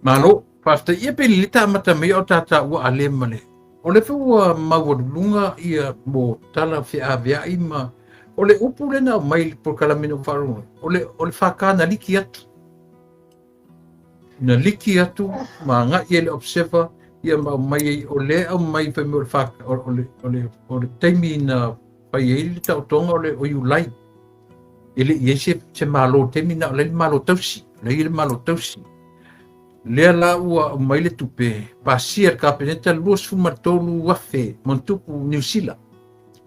Malo, faafetai. Ia pe lelei ta amata mai a o ta taua a le ma le. O lea foi ua maualuluga ia mo tala feaveai ma o le upu lea na aumai i le polokalame na ou faalogo ai, o le, o le FK na liki atu. Na liki atu ma agai ai le observer ia ma aumai ai, o lea e aumai fai mai o le FK, o, o le, o le, o le taimi na fai ai le taotoga o le o Iulai. E le i ai se, se malo taimi na o le malo tausi, o lea i le malo tausi. Lea la ua aumai le tupe, pasia le Kapeneta 23,000 mantupu Niu Sila.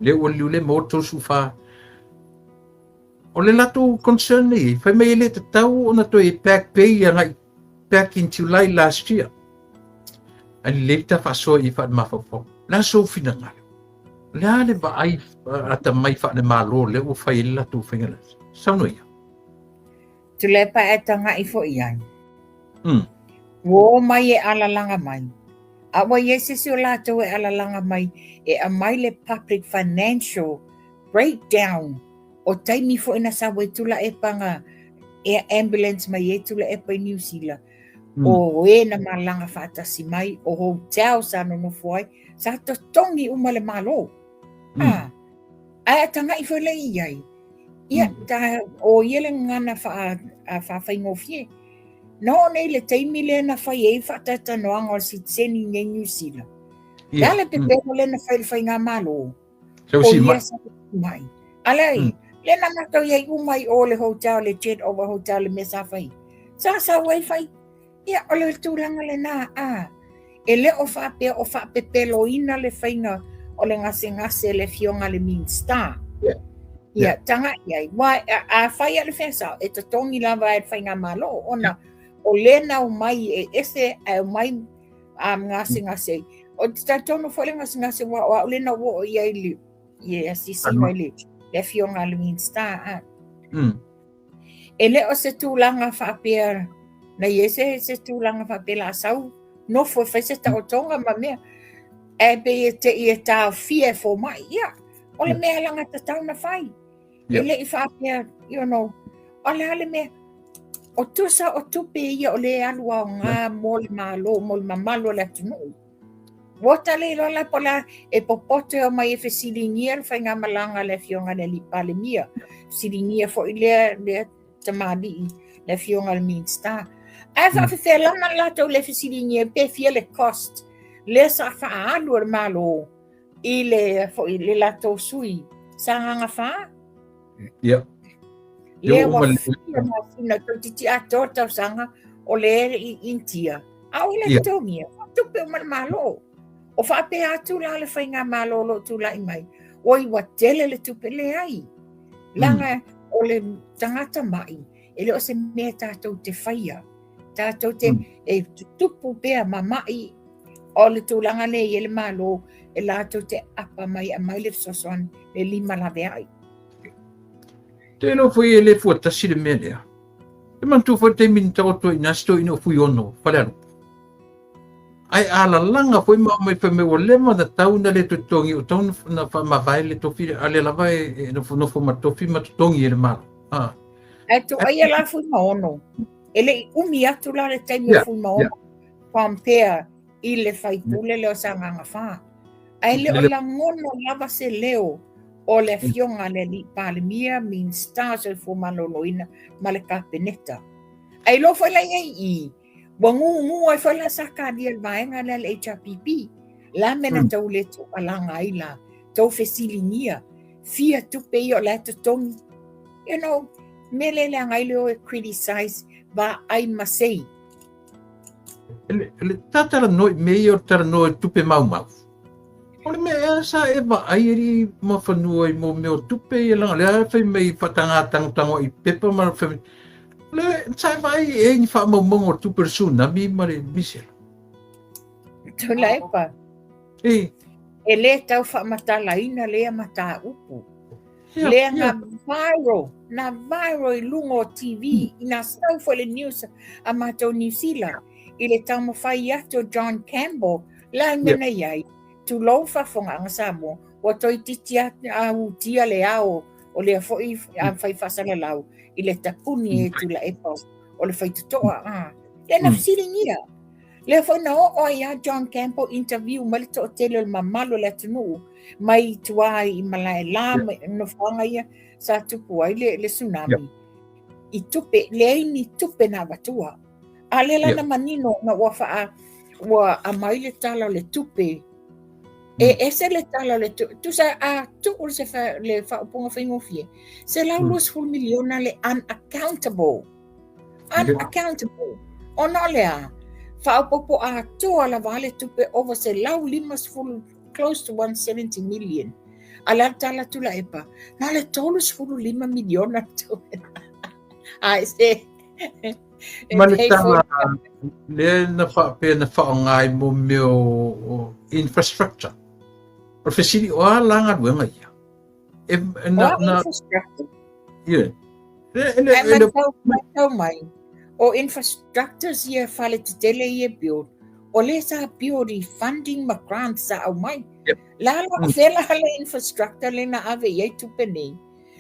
Lea ua liliu le maua 34. O le latou concern nei, fai mai e le tatau ona toe back pay agai back in July last year. Ae lelei ta faasoa i faale-mafaufau. Le a sou finagalo? Le a le vaai atamai faale-Malo lea ua fai ai le latou faiga lea? Saunoa ia. Tulepa e taga'i foi ai. Ua o mai e alalaga mai. A ua i ai se isi o latou e alalaga mai e aumai le public financial breakdown o taimi foi na sau ai Tuilaepa air ambulance mai ai Tuilaepa i Niu Sila, o e na malaga faatasi mai, o hotel sa nonofo ai, sa totogi uma le Malo. A, ae a taga'i foi lea i ai, ia, ta, o ia le gagana faafaigofie. Na oo nei le taimi lea na fai ai faatalatalanoaga o le sitiseni i Niu Sila. Le a le pepelo lea na fai i le faigamalo? O ia sa mai. Alai, lea na matou i ai uma i o le hotel, le Jet Over Hotel, le mea sa fai. Sa sau ai fai. Ia, o le tulaga lena, a. E le o faapea o faapepeloina le faiga o le gasegase le afioga i le Minista. Ia, taga i ai. Ua, a fai a le fea e totogi lava e le faigamalo, ona o lea na omai e ese ae omai a gasegase ai. O te talitonu foi le gasegase ua o au le na ua o i ai le i asiasiga i le le afioga i le Minista. A. E le o se tulaga faapea na i ai se, se tulaga faapea la sau nofo e fai se taotoga ma mea ae pei e te i e taofia e fomai. Ia, o le mea alagatatau na fai. E le i faapea, you know, o le a le mea, o tusa o tupe ia o le alu aoga mo le Malo, mo le mamalu o le atunuu. Ua ta le iloa la po la e popoto e omai e fesiligia le faigamalaga a le afioga i le alii Palemia, fesiligia foi lea, lea tamalii le afioga i le Minista. Ae faafefea lana latou le fesiligia pe fia le cost lea sa faaalu e le Malo i le foi le latou sui Sagaga 4. Ia. Lea ua fia masina toeitiiti atoa le tausaga o lea i Initia. A o le totogia, tupe uma le Malo. O faapea atu la le faigamalo o lo o tulai mai, oi ua tele le tupe, leai. Leaga o le tagata mai, e le o se mea tatou te faia. Tatou te e tutupu pea ma mai o le tulaga lea i ai le Malo, e latou te apa mai e aumai le fesoasoani le lima laveai. Te iloa foi e le fuatasi le mea lea. E manatua foi le taimi na taoto ai i ina si toeaina o Fuiono, Falealupo. Ae alalaga foi ma aumai fai mai ua leva ona tau na le totogi, ua tau na faamavae le tofi, a lea lava e nofonofo ma le tofi ma totogi e le Malo. Ah. Ae toaia la Fuimaono, e le i umi atu la le taimi o Fuimaono compare i le faipule lea o Sagaga 4. Ae le o lagona lava se leo o le afioga a le alii Palemia, Minista o Soifua Maloloina ma le Kapeneta. Ae iloa foi la i ai i i, ua gugu ai foi la Sakaria i le vaega lea le HRPP. La mea na tau le taualaga ai la, tau fesiligia, fia tupe ia o la e totogi. You know, mea le leaga ai le o e criticize vaai ma sei. Le talanoa i mea ia o le talanoa i tupe maumau. O le mea ea sa e vaai alii Muafanua i mō mea o tupe ia leaga o lea fai mai faataga tangotango i pepa ma fai mai le sa e vaai e ni faamaumauga o tupe o le tsunami ma le misela. Tuilaepa. E. E le tau faamatalaina lea mataupu. Lea na viral, na viral i luga o TV, ina sau foi le news a matou Niu Sila i le taumafai atu o John Campbell, la le mea na i ai, tulou faafofogaaga Samoa, ua toeitiiti a utia le ao o lea foi fai faasalalau i le tapuni e Tuilaepa o le faitotoa. Lea na fesiligia. Lea foi na oo ai ia John Campbell interview mai le toatele o le mamalu o le atunuu mai tua i Malaela ma nofoaga ia sa tupu ai le tsunami. I tupe, leai ni tupe na avatua. A lea la na manino na ua faa ua aumai le tala o le tupe. E ese le tala o le tupe. Tusa a tuu se fa, le faaupuga faigofie. $120 miliona le unaccountable. Unaccountable. Ona o le a? Faaopoopo atoa lava le tupe over 150, close to 170 million. A le a le tala Tuilaepa? Na o le 35 miliona tupe. Ai se. Ma le tala lea na faapea na faaaoga ai mo mea o infrastructure. O le fesili, o a la galuega ia? E, na, na, infrastructure? Yeah. E, le, e, le, matau mai, o infrastructures ia fale tetele ia build, o lea sa build i funding ma grants sa aumai. Yep. La la mm. fela le infrastructure le na ave i ai tupe nei.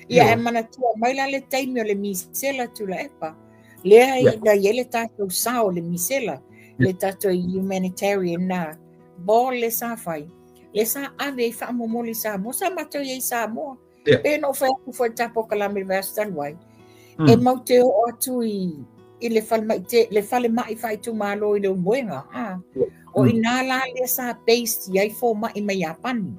Ia e manatua mai la le taimi o le misela Tuilaepa. Lea yeah. na i le tātou sao le misela, yeah. le tātou humanitarian na ball le sa fai. Le sa ave i whaamomoli Samoa, sa matou i Samoa. Yeah. Pe no whai atu foi tapo ka lame vaiaso talu ai. E mau te oo atu i i le fale mai te, le fale mai whaitumalo i le umoenga. Ha. O ina la le sa based i ai fō mai mai Iapani.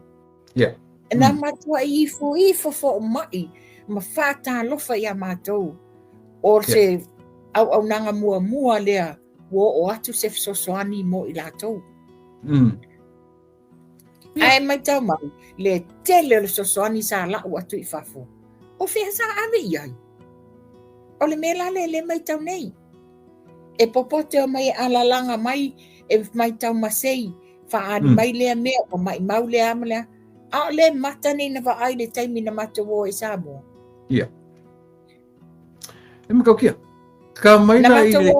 Yeah. Na matua i ifo ifo fo mai ma whaatalofa i a mātou. O se auaunaga muamua lea ua oo atu se fesoasoani mo i latou. Ae matau mai, le tele o le fesoasoani sa lau atu i fafo, o fea sa ave i ai? O le mea la lea le matau nei. E popote o mai e alalaga mai, e matau masei, faaali mai lea mea, ua maimau lea ma lea. A o le mata nei na vaai le taimi na matou o i Samoa. Ia. E matautia. Ka mai la i le...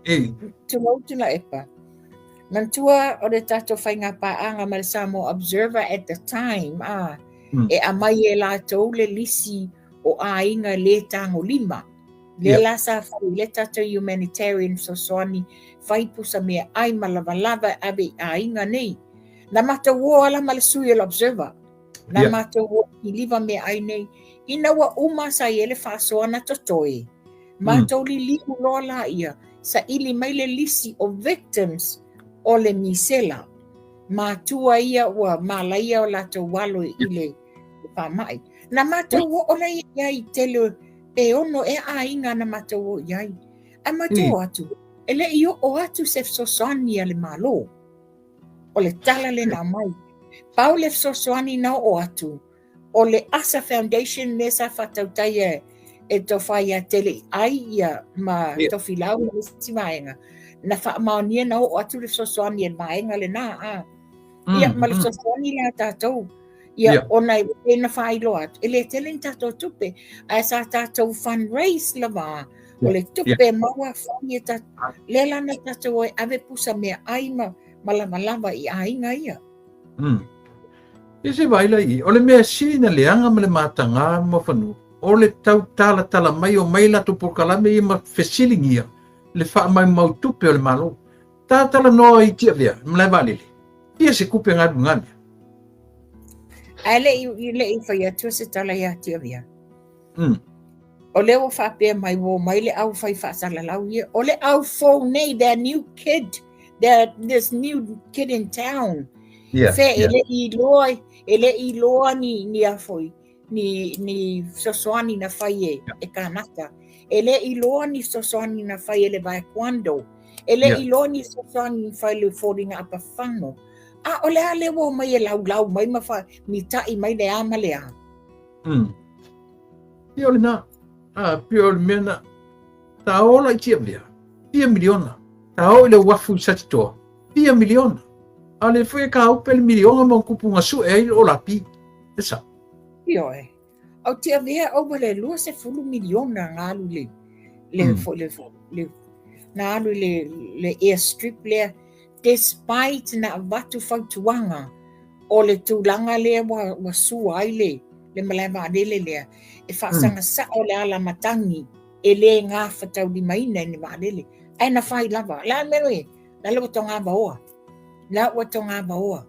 E. Tulou Tuilaepa. Manatua o le tatou faiga paaga ma le Samoa Observer at the time, a, e aumai e latou le lisi o aiga le tagolima. Lea la sa fai le tatou humanitarian fesoasoani, fai pusa meaai ma lavalava e ave i aiga nei. Na matou o ala ma le sui o le Observer. Na matou o kiliva meaai nei. Ina ua uma sa i ai le faasoa na totoe. Matou liliu loa laia, saili mai le lisi o victims o le misela. Matua ia ua malaia o latou alo i le faamai. Na matou oo laia i ai tele pe ono ea aiga na matou o i ai. Ae matou o atu, e le i oo atu se fesoasoani a le Malo. O le tala lena mai. Pau le fesoasoani na oo atu, o le ASA Foundation lea sa faatautaia e Tofa ia Teleiai ia ma yeah. Tofilau ma isi vaega. Na faamaonia na oo atu le fesoasoani e le vaega lena. A. Ia, ma le fesoasoani la tatou. Ia, yeah. ona e na faailoa atu. E le tele ni tatou tupe. Ae sa tatou fundraise lava. O le tupe yeah. maua fai e tatou. Lea la na tatou o e ave pusa meaai ma, ma lavalava i aiga ia. Ia se vaai la i, o le mea sili na leaga ma le mataga ma fanua, o le tau talatala mai o mai latou polokalame ia ma fesiligia le faamaumau tupe o le Malo. Tatalanoa i Tiavea, malae vaalele. Fia se tupe na alu i na mea? Ae le i, le i fai atu se tala ia Tiavea. O lea ua faapea mai ua omai le au fai faasalalau ia. O le au fou nei, their new kid, their, this new kid in town. Yeah, Fe yeah. e le i loa, e le i loa ni, ni a foi, ni, ni fesoasoani na fai e, yeah. e kānaka. E le i loa ni fesoasoani na fai e le Vaequando. E le yeah. i loa ni fesoasoani na fai le Fōringa Apafano. A o le a le ua omai e laulau mai ma fa, mita'i mai le a ma le a. Ia o lena, a, pei o le mea na, ta ola i Tiavea, fia miliona. Ta oo i le uafu i Satitoa, fia miliona. A o le foi e kaupe le miliona ma kupu na sue ai le olapi. E sao. Ioe. O Tiavea over le 20 miliona na alu le, le, mm. le, le, na alu le, le airstrip lea, despite na avatu fautuaga o le tulaga lea ua, ua sua ai le, le malae vaalele lea, e faasaga sao le ala matagi e le gafataulimaina i ni vaalele. Ae na fai lava. La mea le, la le ua togavaoa. La ua togavaoa.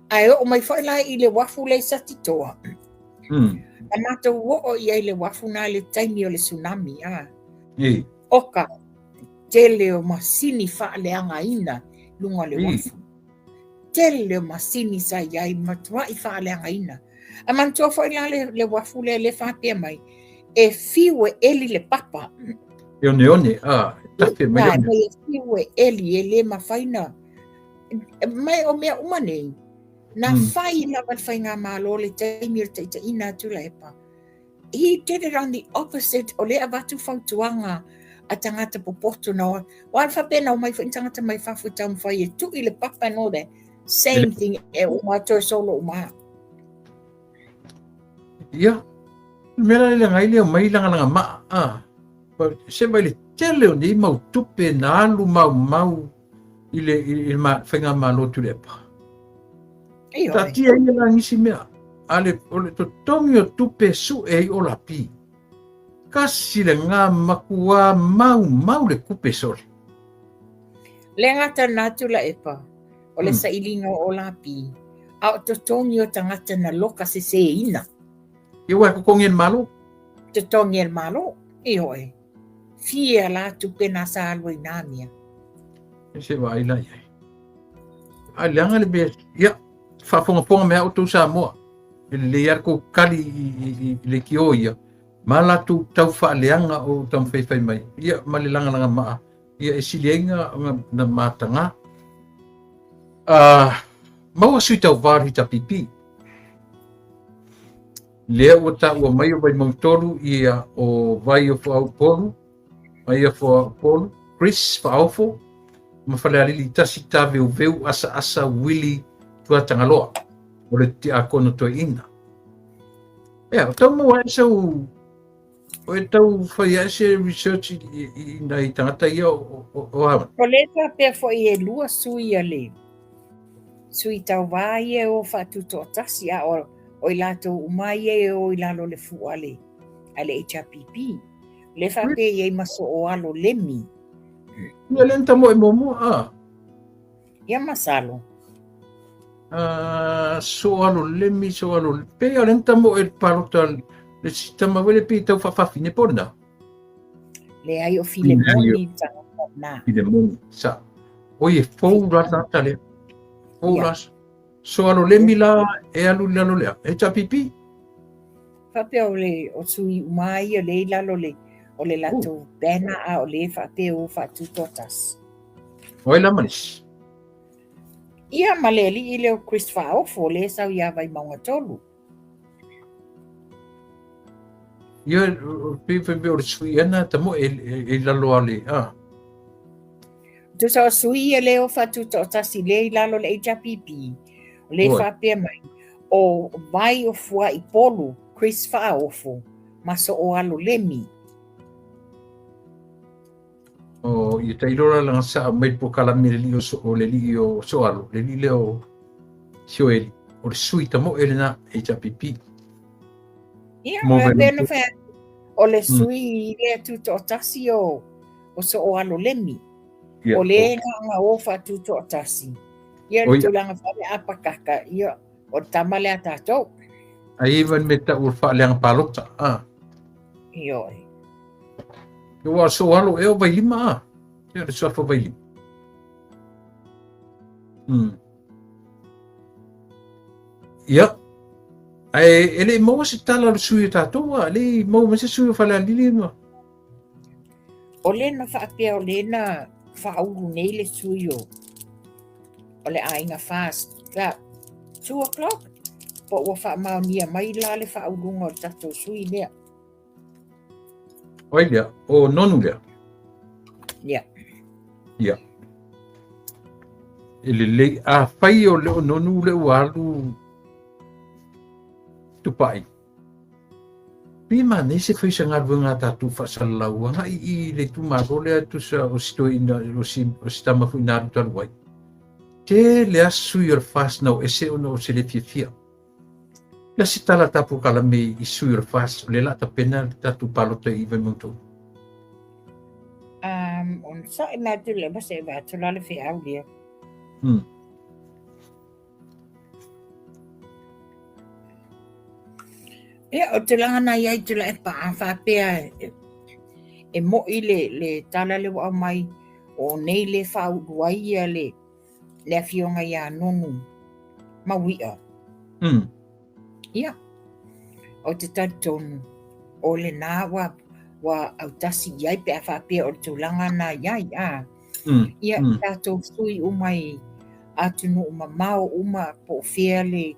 Ae oo mai foi la i le uafu lea i Satitoa. Na matou oo i ai i le uafu na i le taimi o le tsunami. A. Oka, tele o masini faaleagaina luga o le uafu. Tele o masini sa i ai, matuai faaleagaina. Ae manatua foi la le, le uafu lea le faapea mai, e fiu e eli le papa. E oneone, a, e tafe mai one. E fiu e eli, e le mafai na Mai o mea uma nei, na fai lava le faigamalo le taimi o le taitaiina a Tuilaepa. He did it on the opposite, o lea avatu fautuaga a tagata popoto na o, wa faapea na omai foi ni tagata mai fafo e taumafai e tui le papa and all that. Same thing, e uma toe solo uma. Ia, mea la le ngai lea mai lagalaga maa, a, se mai le tele o nei mau tupe na alu maumau i le, i le faigamalo Tuilaepa. Taatia ia la nisi mea, a le, o le totogi o tupe suʻe ai Olapi. Kasi le ngā makuā maumau le kupe sole. Le gata na Tuilaepa, o le sailiga o Olapi, a o totogi o tagata na loka seseina. Ia ua e totogi e le Malo? Totogi e le Malo, ioe. Fia la tupe na sa alu ai nā mea. E se vaai la i ai. A leaga le mea, ia, faafogafoga mai a outou Samoa, e lelei lava le tou kali i, i, i, i leitio ia, ma latou tau faaleaga o taumafai mai, ia, ma le lagalaga maa, ia e sili ai na, na, na mataga. Maua sui tauva o le HRPP. Lea ua taua mai o Vaimauga 3 ia o Vaiofo Upolu, Vaiofo Upolu, Chris Faaofo, ma Falealili 1 Taveuveu Asaasa Willie Tuatagaloa, o le Tiakono Toeaina. Ea, o tau maua ai sau, o e tau fai ai se research i, i, i nai tagata ia o, o, o a. O le faapea foi e lua sui a le sui tauvā ia e o faatutoatasi, a o, o i latou uma ia e o i lalo o le fua a le, a le HRPP. O lea faapea e i ai ma Sooalo Lemi. Ia le na tamoe muamua, a. Ia masalo. Sooalo Lemi, Sooalo, pei o le na tamoe le palota le si tama wele pei tau faafafine po lena. Leai o Filemoni tagata na. Filemoni, sa. Oi e fou la tagata lea. Fou la. Sooalo Lemi la e alu i lalo lea. HRPP. Faapea o le o sui uma ia le i lalo le o le latou banner a o le faapea o faatutoatasi. O ai la ma nisi? Ia ma le alii lea o Chris Faaofo lea e sau ia Vaimauga 3. Ia, pei fai mea o le sui ana tamoe e, e, e i lalo a le, a. Tusa o sui ia lea o faatutoatasi lea i lalo le HRPP, o lea faapea mai, o Vai o Fuaipolu, Chris Faaofo, ma Sooalo Lemi. O ia tailo la langa sa mai polokalame le alii o so o le alii o Soalo, le alii lea o Sioeli, o le sui tamoe lena HRPP. Ia, Mo e pei ona fai atu, o le sui lea tutoatasi o, o Sooalo Lemi. Ia, O le na o faatutoatasi. Ia, le tulaga fale apakaka, ia, o le tama lea a tatou. Ai e me tau o le faaleaga palota, a. Ioe. Ua Soalo ea o Vailima, a. Ia, le suafa Vailima. Ia. Ae e le i maua se tala o le sui o tatou, a. E le i maua mai se sui o Falealili ma. O le na faapea o le na faaulu nei le sui o o le aiga FAST about 2 o'clock po ua faamaonia mai la le faauluga o le tatou sui lea. O ai lea? O Nonu lea? Ia. Ia. E lelei, afai o le o Nonu le ua alu Tupai. Pe manaia se fai o se galuega a tatou faasalalau agai i le itumalo lea tusa o si toeaina o si, o si tama foi na alu talu ai. Tele lava sui o le FAST na o ese ona o se le fiafia. Le se tala ta polokalame i sui o le FAST o lea o le a tapena le tatou palota i Vaimauga 3. Um, onosai mai Tuilaepa se i vaai atu la le feau lea. Ia, o tulaga na i ai Tuilaepa a faapea e, e mo'i le, le tala lea ua aumai o nei le faaulu ai ia le, le afioga ia Nonu Maui'a. Ia, ou te talitonu, o lena ua, ua autasi i ai pe a faapea o le tulaga na i ai, a. Ia, tatou sui uma i atunuu mamao uma po o fea le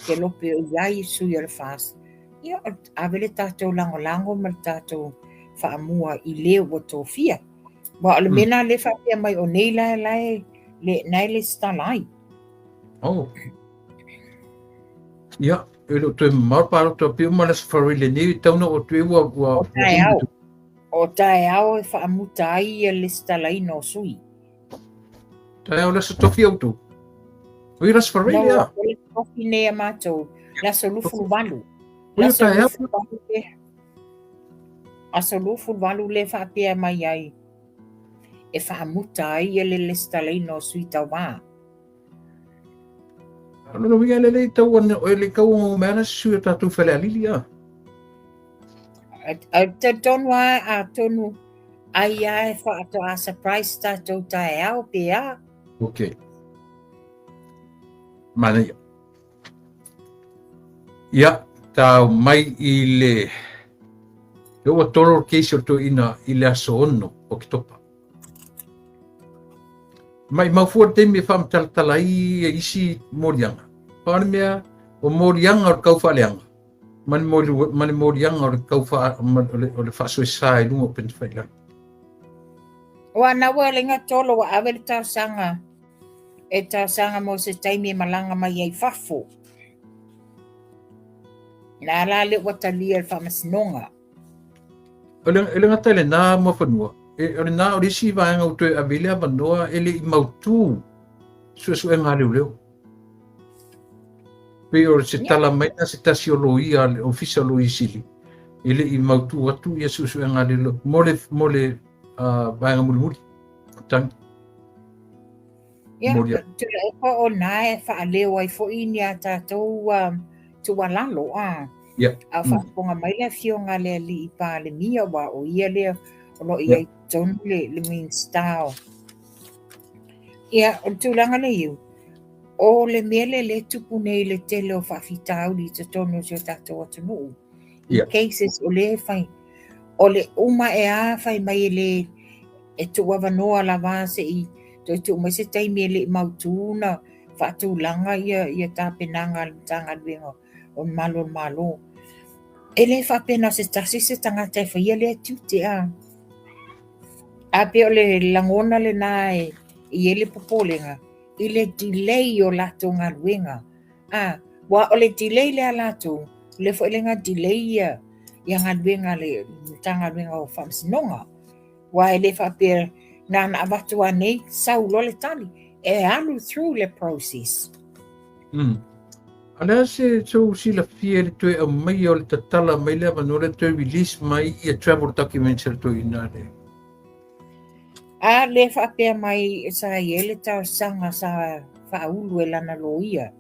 kelope o i ai sui o le FAST, ia, ave le tatou lagolago ma le tatou faamua i le ua tofia. Aua o le mea lena lea e faapea mai o nei la, la e, le, na e lesitala ai. Oh. Ia, e le o toe mamao le palota pei uma le Aso Faraile lenei, e tatau ona oo atu ai ua ua O taeao. O taeao e faamuta ai ia le lesitalaina o sui. Taeao le aso tofi outou. O ia le Aso Faraile a. O le tofi nei a matou, le aso 28. Le aso 28 le aso 28 le faapea mai ai e faamuta ai ia le lesitalaina o sui tauva. O lona uiga e lelei tau ana, e le tau ona mai ana se sui o tatou Falealili a. Ou te talitonu lava atonu ai lava e faatoa surprise tatou taeao pe a. Ok. Manaia. Ia, tau mai i le... E ua tolo le case o le toeaina i le aso 6 o Oketopa. Maimau fua le taimi e faamatalatala ai isi moliaga. Pau le mea, o moliaga o le kau faaleaga, ma le, moli, ma le moliaga o le kau faa, ma, o le, o le faasoesa i luga o upegatafailagi. Ua na ua lenga tolo ua ave le talosaga e talosaga mo se taimi e malaga mai ai fafo. Na la le ua talia le faamasinoga. O le, e le gata i lena Muafanua, e, o lena o le isi vaega ua toe ave i le avanoa e le i mautū suesuega a leoleo. Pei o se tala mai na se tasi o loia, le ofisa o loia sili, e le i mautū atu ia suesuega a leoleo mo le, mo le uh, vaega mulimuli. Tangi. Ia, Tuilaepa o na e faaleo ai foi ni a tatou um, tuualalo a. Yeah. A faafofoga mai le afioga a le alii Palemia aua o ia lea o lo o i ai tonu le, le Minista o. Ia, o le tulaga lea iu, o le mea lea lea e tupu nei i le tele o faafitauli i totonu o si o tatou atunuu. I cases o lea e fai, o le uma e a fai mai e le e tuuavanoa lava se i toe tuu mai se taimi e le i mautū na faatulaga ia, ia tapenaga a le Matagaluega o le Malu o le Malo. E le faapea na o se tasi se tagata e faia lea tiute a. A pei o le lagona lena e i ai le popolega i le delay o latou galuega. A, ua o le delay lea a latou, lea foi le delay ia, ia galuega a le Matagaluega o Faamasinoga. Aua e le faapea na ona avatu lava nei, sau loa le tali. E alu through le process. A le a se sou silafia i le toe aumaia o le tatala mai le avanoa le toe release mai ia travel documents a le toeaina le. A le faapea mai sa i ai le talosaga sa faaulu e lana loia.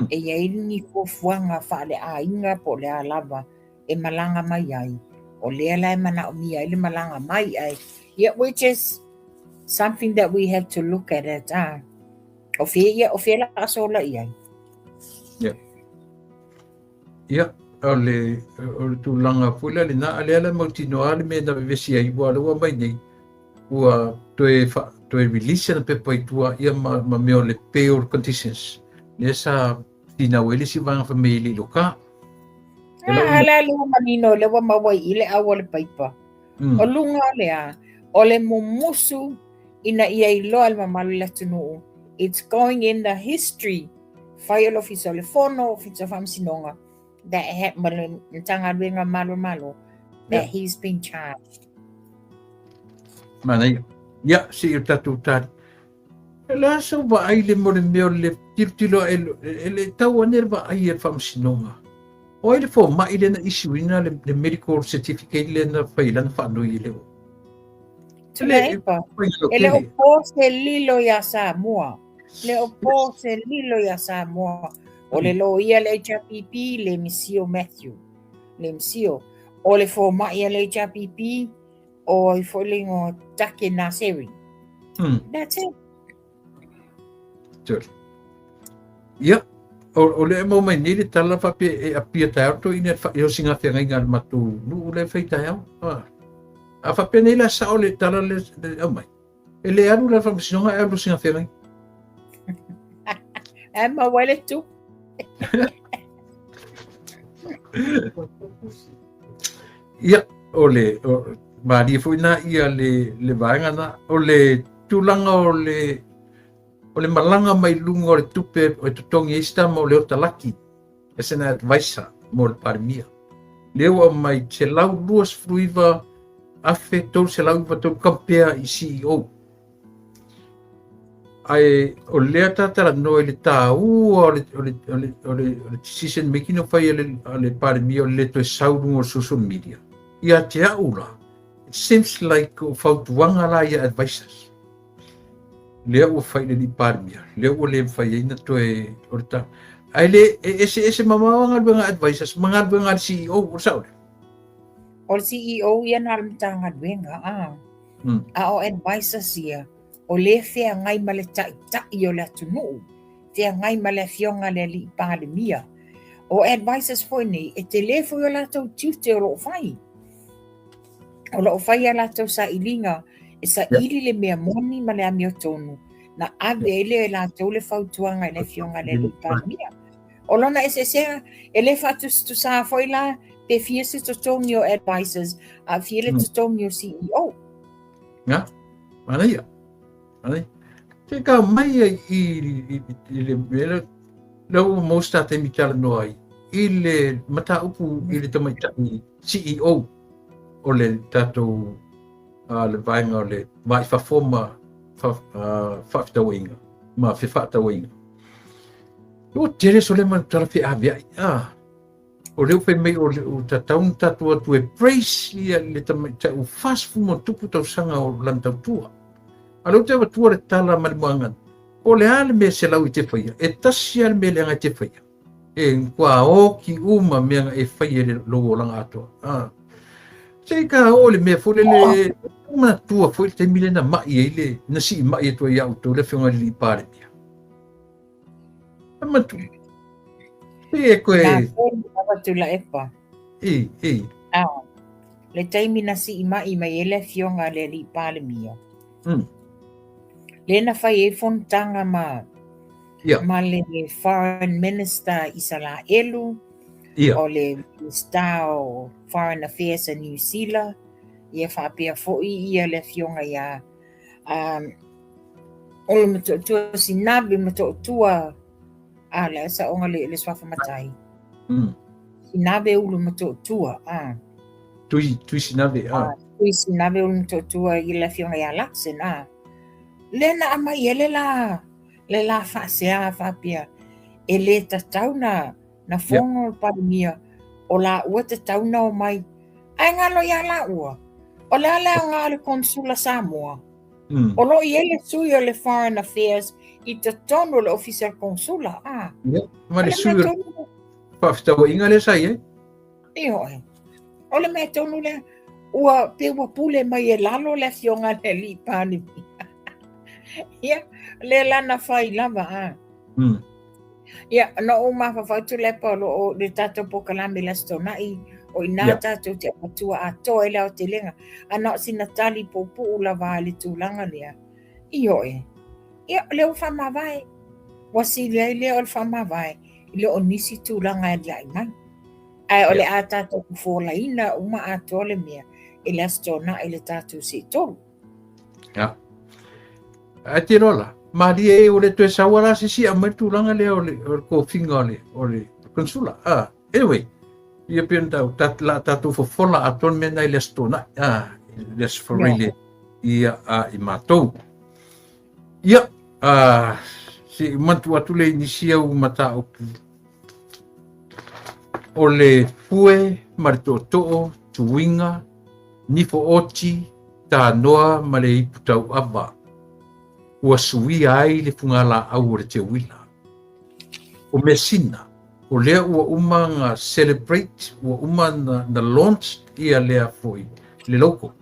E i ai ni fuafuaga faaleaiga po o le a lava e malaga mai ai, o lea la e manaomia ai le malaga mai ai. Yeah, which is something that we have to look at it. Ah. O fea ia, o fea la a sola i ai. Yeah. Yeah, o le, o le tulaga foi lea lena, a lea la mautinoa le mea na vevesi ai, ua le ua mai nei, ua toe, fa, toe release ana pepa i tua ia ma, ma mea o le bail conditions. Lea sa finau ai le isi vaega fai mai e le i loka. A la le ua manino le ua maua i le au o le paipa. O luga o le a, o le mumusu ina ia iloa e le mamalu o le atunuu, it's going in the history, fai o le Ofisa o le Fono, Ofisa o Faamasinoga, that ha, ma le Matagaluega Malu o le Malo, that he's been charged. Manaia. Ia, se i o tatou tali. E le a sau vaai le mo le mea o le tilotilo e, e le tau ane le vaai e le faamasinoga. O ai le fomai lea na issue ina le, le medical certificate lea na fai lana faanoi e le o. Tuilaepa, e le o po se lilo iā Samoa. Le o po se lilo iā Samoa. O le loia a le HRPP, le Misio Matthew. Le Misio. O le fomai a le HRPP, o ai foi le igoa Take Naseri. That's it. Tele. Ia, o lea e maua mai nei le tala faapea e apia taeao toeaiina i le sigafeagaiga a le matou nuu lea e fai taeao. A, a faapea nei la sao le tala lea e aumai, e le alu la i le faamasinoga ae alu i le sigafeagaiga. Ae maua ai le tupe. Ia, o le, o, malie foi na ia le, le vaega na, o le tulaga o le, o le malaga mai luga o le tupe e totogi ai se tama o Leota Laki as an advisor mo le Palemia. Lea ua aumai $129,393 compare i CEO. Ae o lea ta talanoa i le taua o le, o le, o le, o le, o le decision making o fai a le, a le Palemia o le le toe sau luga o le social media. Ia te au la, it seems like o fautuaga la ia advisors. Lea ua fai i le alii Palemia, lea ua le mafai ai na toe o le ta. Ae le e eseese mamao a galuega advisors ma galuega a le CEO, o le sao lea? O le CEO ia na o le Matagaluega, a. A o advisors ia, o lea e feagai ma le taitai o le atunuu, feagai ma le afioga a le alii Palemia. O advisors foi nei, e tele foi o latou tiute o lo o fai. O lo o fai a latou sailiga e saili le mea moni ma le amiotonu, na ave ai lea e latou le fautuaga i le afioga a le alii Palemia. O lona eseesega, e le faatusatusa foi la pe fia se totogi o advisors, a fia le totogi o CEO. Nga, manaia, manaia. Te ka mai ai i, i, i le mea lea ua maua se ta taimi talanoa ai i le mataupu i le tamaitai CEO o le tatou le vaega o le va i fafo ma faafetauaiga ma fefaatauaiga. Ua tele sole ma tala feaveai. Ah, o lea ua fai mai o le ua tatau ona tatou atu e praise ia le tamaitai ua 40 ma tupu tausaga o lana tautua. A o lea ou te avatua le tala ma le muaga, po o le a le mea selau i te faia, e tasi lava le mea leaga e te faia. E matua oki uma mea na e faia i le lou olaga atoa. Ah. Se i ka oo i le mea foi lele, manatua foi le taimi lea na mai ai le, na sii mai atu ai ia outou le afioga i le alii Palemia. Manatua. E koe. Na tonu lava Tuilaepa. E, e. Ah, le taimi na sii mai mai ai le afioga a le alii Palemia. Lea na fai ai fonotaga ma ma le Foreign Minister Isalaelu, o le Minista o Foreign Affairs a Niu Sila, ia faapea foi ia le afioga ia um, o le Motootua Sinavi, Motootua, a le saoga le, le suafa matai. Sinave Ulu Motootua, a. Tui, Tui Sinave, a. Tui Sinave Ulu Motootua i le afioga ia Luxon, a. Lea na aumai ai le la, le la faasea faapea, e le tatau na, na fono le Palemia, o laua tatau na omai. Ae galo ia laua, o le a le aoga o le Konsula Samoa? O lo o i ai le sui o le Foreign Affairs i totonu o le Ofisa o le Konsula, a. Ia, ma le sui o le faafetauaiga lea sa i ai. Ioe. O le mea tonu lea, ua pei ua pule mai e lalo le afioga a le alii Palemia. Ia, lea la na fai lava, a. Ia, na ou mafaufau Tuilaepa o lo o le tatou polokalame i le Aso Toonai, o i ina tatou te avatua atoa ai le aotelega, a na o sina tali puupuu lava i le tulaga lea. Ioe. Ia, o lea ua faamavae. Ua sili ai lea o le faamavae i lo o nisi tulaga e aliae mai. Ae o le a tatou fofolaina uma atoa le mea i le Aso Toonai i le tatou seetolu. Ia. Ae te iloa la, malie e ua le toe saua la se isi e aumai le tulaga lea o le, o le kofiga o le, o le consula. Ah, anyway, ia pei ona tau, ta, la tatou fofola atoa le mea na i le Aso Toonai, ah, i le Aso Faraile ia a i matou. Ia, ah, se i manatu atu lea i nisi au mataupu o le fue ma le tootoo, tuiga, nifo oti. Tanoa ma le ipu tauava ua suia ai le fugalaau o le teuila. O measina, o lea ua uma na celebrate, ua uma na launch ia lea foi le logo.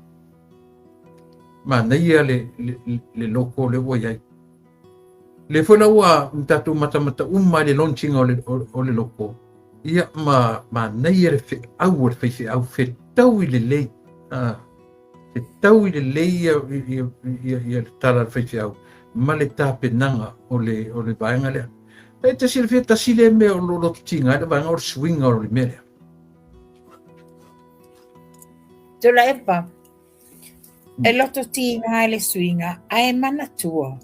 Manaia le logo lea ua i ai. Lea foi la ua tatou matamata uma i le launching o le logo, ia ma manaia le feau o le faifeau, fetaui lelei. Fetaui lelei ia le tala a le faifeau ma le tapenaga o le vaega lea. E te silafia tasi lea mea o lo loto tiga ai le vaega o le suiga o le mea lea. Tuilaepa, e loto tiga ai le suiga, ae manatua,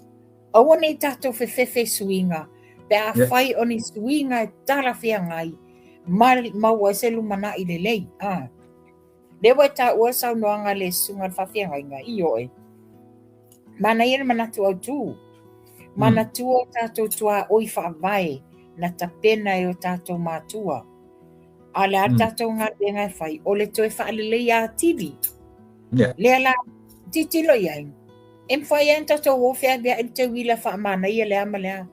aua ne i tatou fefefe i suiga, pe afai o ni suiga e talafeagai ma maua ai se lumanai lelei. Lea ua e taua le saunoaga a le susuga i le faafeagaiga, ioe. Manaia le manatu autu. Manatua o tatou tuaoi faavae na tapena e o tatou matua. A o le a le tatou galuega e fai? O le toe faaleleia atili. Lea la, tilotilo i ai, e mafai lava ona tatou o feaveai le teuila faamanaia le a ma le a.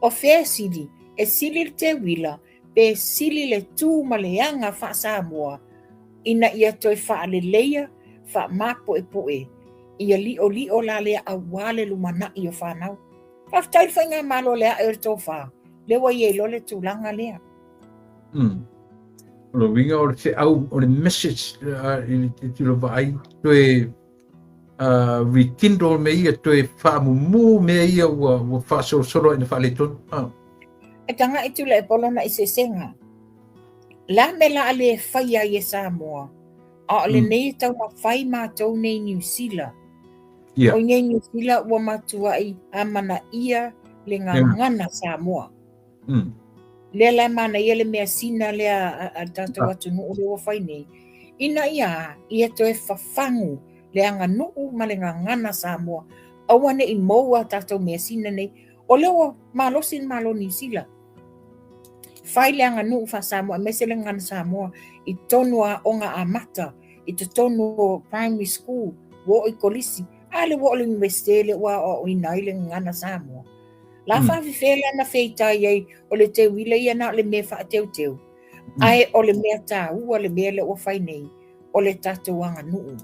O fea e sili? E sili le teuila pe sili le tu ma le aga faa-Samoa ina ia toe faaleleia, faamapuepue ia li'oli'o la lea aua le lumanai o fanau. Faafetai i le Faigamalo o le ae o le tofa, lea ua i ai loa le tulaga lea. O le uiga o le feau, o le message i le tilotilo vaai, toe rekindle mea ia, toe faamumu mea ia ua faasolosolo ina faaletonu. E taga'i Tuilaepa o lona eseesega. La mea la a le faia ai e Samoa, a o lenei e taumafai matou nei Niu Sila. O i nei Niu Sila ua matuai amanaia le gagana Samoa. Lea la e manaia le measina lea a le tatou atunuu lea ua fai nei, ina ia ia toe fafagu le aganuu ma le gagana Samoa, aua ne i mou a tatou measina nei. O lea ua malosi le Malo o Niu Sila, fai le aganuu faa-Samoa aemaise le gagana Samoa i totonu o aoga amata, i totonu o primary school, ua oo i kolisi, a lea ua oo i le Iunivesite lea ua aoaoina ai le gagana Samoa. La faafefea la na feitai ai o le teuila ia na o le mea faateuteu, ae o le mea taua le mea lea ua fai nei, o le tatou aganuu.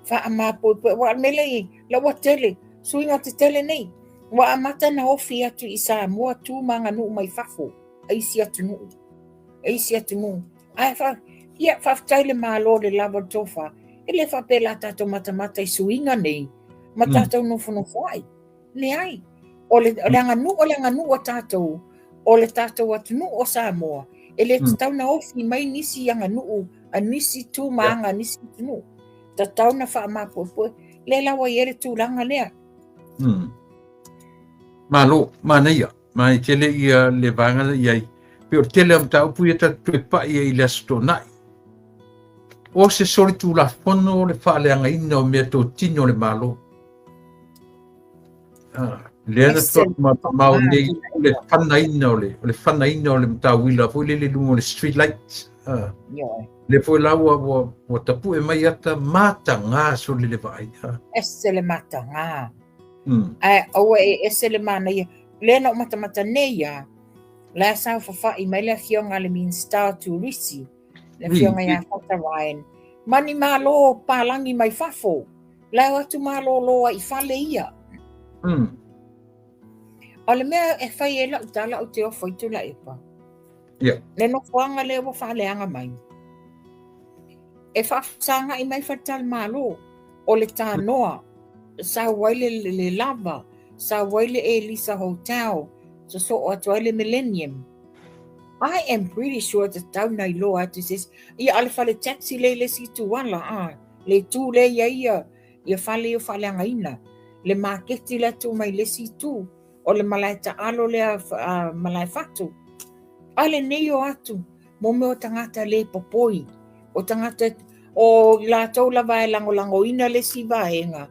Faamapoepoe, aua o le mea lea i ai, la ua tele, suiga tetele nei, ua amata na ofi atu i Samoa tu ma aganuu mai fafo, a isi atunuu, a isi atunuu. Ae fa, ia, faafetai le Malo le lava o le tofa, e le faapea la tatou matamata i suiga nei, ma tatou nofonofo ai. Leai, o le, o le aganuu o le aganuu a tatou, o le tatou atunuu o Samoa, e le tatau na ofi mai nisi aganuu a nisi tu ma aga a nisi atunuu. Tatau na faamapoepoe. Lea la ua i ai le tulaga lea. Malo, manaia. Manaia tele ia le vaega na i ai. Pe o le tele o mataupu ia tatou toe pai ai i le Aso Toonai. O se solitulafono le faaleagaina o meatotino a le Malo. Lea na faamau nei le fanaina o le o le fanaina o le matauila foi lele i luga o le street light. Lea foi la ua ua ua tapue mai ata mataga sole le vaai. Ese le mataga. Ae aua e ese le manaia. Lea na ou matamata nei a, la e saofafai mai le afioga a le Minisita o Turisi, le afioga ia Fata Ryan, ma ni malo palagi mai fafo. La e o atu malōlō ai i fale ia. O le mea e fai ai lau tala ou te ofo i Tuilaepa. Le nofoaga lea ua faaleaga mai. E faafesagai mai faletalimalo o le tanoa, sau ai le, le lava, sau ai le Elisa Hotel, sosoo atu ai le Millennium. I am pretty sure tatau na iloa atu se isi. Ia, a o le fale taxi lea i le isi itu ala, a. Le itu lea i ai ia, ia fale ia faaleagaina. Le maketi lea tu mai le isi itu, o le malae taalo lea malae fatu. A lenei o atu, mo mea o tagata le popoi, o tagata, o i latou lava e lagolagoina le isi vaega,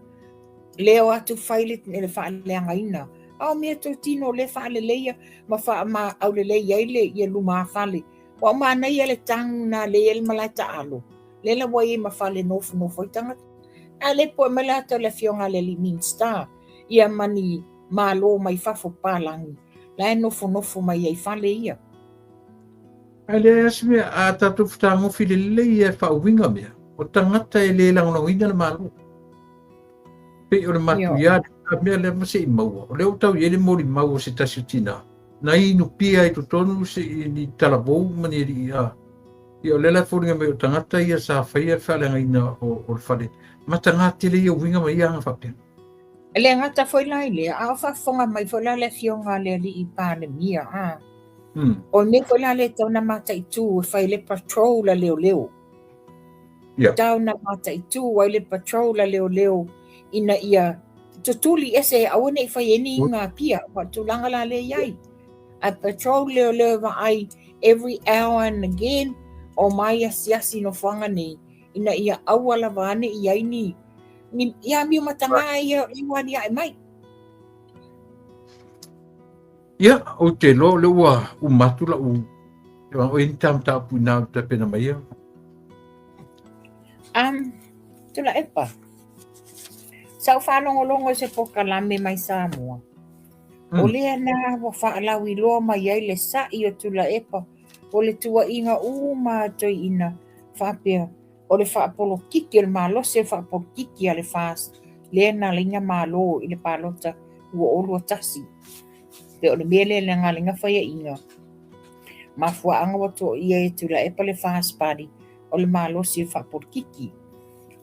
lea o atu fai le, le faaleagaina. A o mea totino lea faaleleia ma faamaaulelei ai le ia lumafale. Ua o manaia le tanu na lea i ai le malae taalo, lea la ua i ai ma fale nofonofo ai tagata. A le poe mai latou le afioga le alii Minista ia ma ni malo mai fafo palagi la e nofonofo mai ai fale ia. Ae leai lava se mea, a tatou fetagofi lelei e faauiga mea, o tagata e le lagolagoina le Malo. Pei o le matuia le mea lea ma se i maua. O lea ua tau i ai le molimau o se tasi o tina, na inu pia i totonu se i ni talavou ma ni alii a. Ia o lea la e foliga mai o tagata ia sa faia le faaleagaina o, o le fale, mataga tele ia uiga ma ia aga faapea. E le gata foi la i lea, a o faafofoga mai foi la le afioga a le alii Palemia, a. O le mea foi la lea e tatau ona mataitu e fai le patrol a leoleo. Yeah. Tatau ona mataitu ai le patrol a leoleo ina ia tutuli ese aua ne i fai ai ni iga pia, o tulaga la lea i ai. A patrol leoleo e vaai every hour and again o mai asiasi nofoaga nei ina ia aua lava ane i ai ni ni ia amio mataga ia i ua aliae mai. Ia, ou te iloa o lea ua uma atu lau o i ni tā mataupu inā o tapena mai ia. Tuilaepa, sa ou faalogologo i se polokalame mai Samoa. O lea na ua faalauiloa mai ai le sa'i o Tuilaepa o le tuuaiga uma a toeaiina faapea o le faapolokiki o le malosi o le faapolokiki a le FAST lea na ala ai ona malo i le palota 2021. Pe o le mea lea na ala ai ona faiaina mafuaaga ua toaia e Tuilaepa le FAST Party o le malosi o le faapolokiki.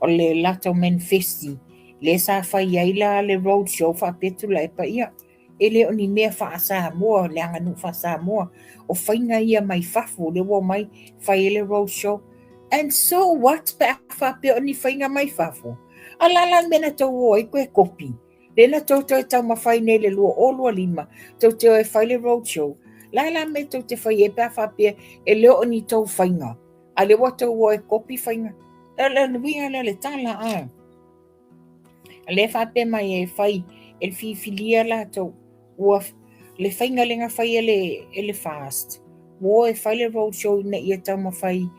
O le latou manifesti lea sa fai ai la le road show faapea Tuilaepa ia e le o ni mea faa-Samoa, le aganuu faa-Samoa. O faiga ia mai fafo, lea ua omai fai ai le road show. And so what pe a faapea o ni faiga mai fafo? A la la le mea na tou o ai koe kopi. Lea na tou toe taumafai nei le 2025, tou te o e fai le road show. La la mea tou te fai ai pe a faapea e le o ni tou faiga. A lea ua tou o e kopi faiga. O le uiga lea o le tala a. Lea faapea mai e fai e le filifilia latou ua le faiga lea na fai e le, e le FAST ua o e fai le road show ina ia taumafai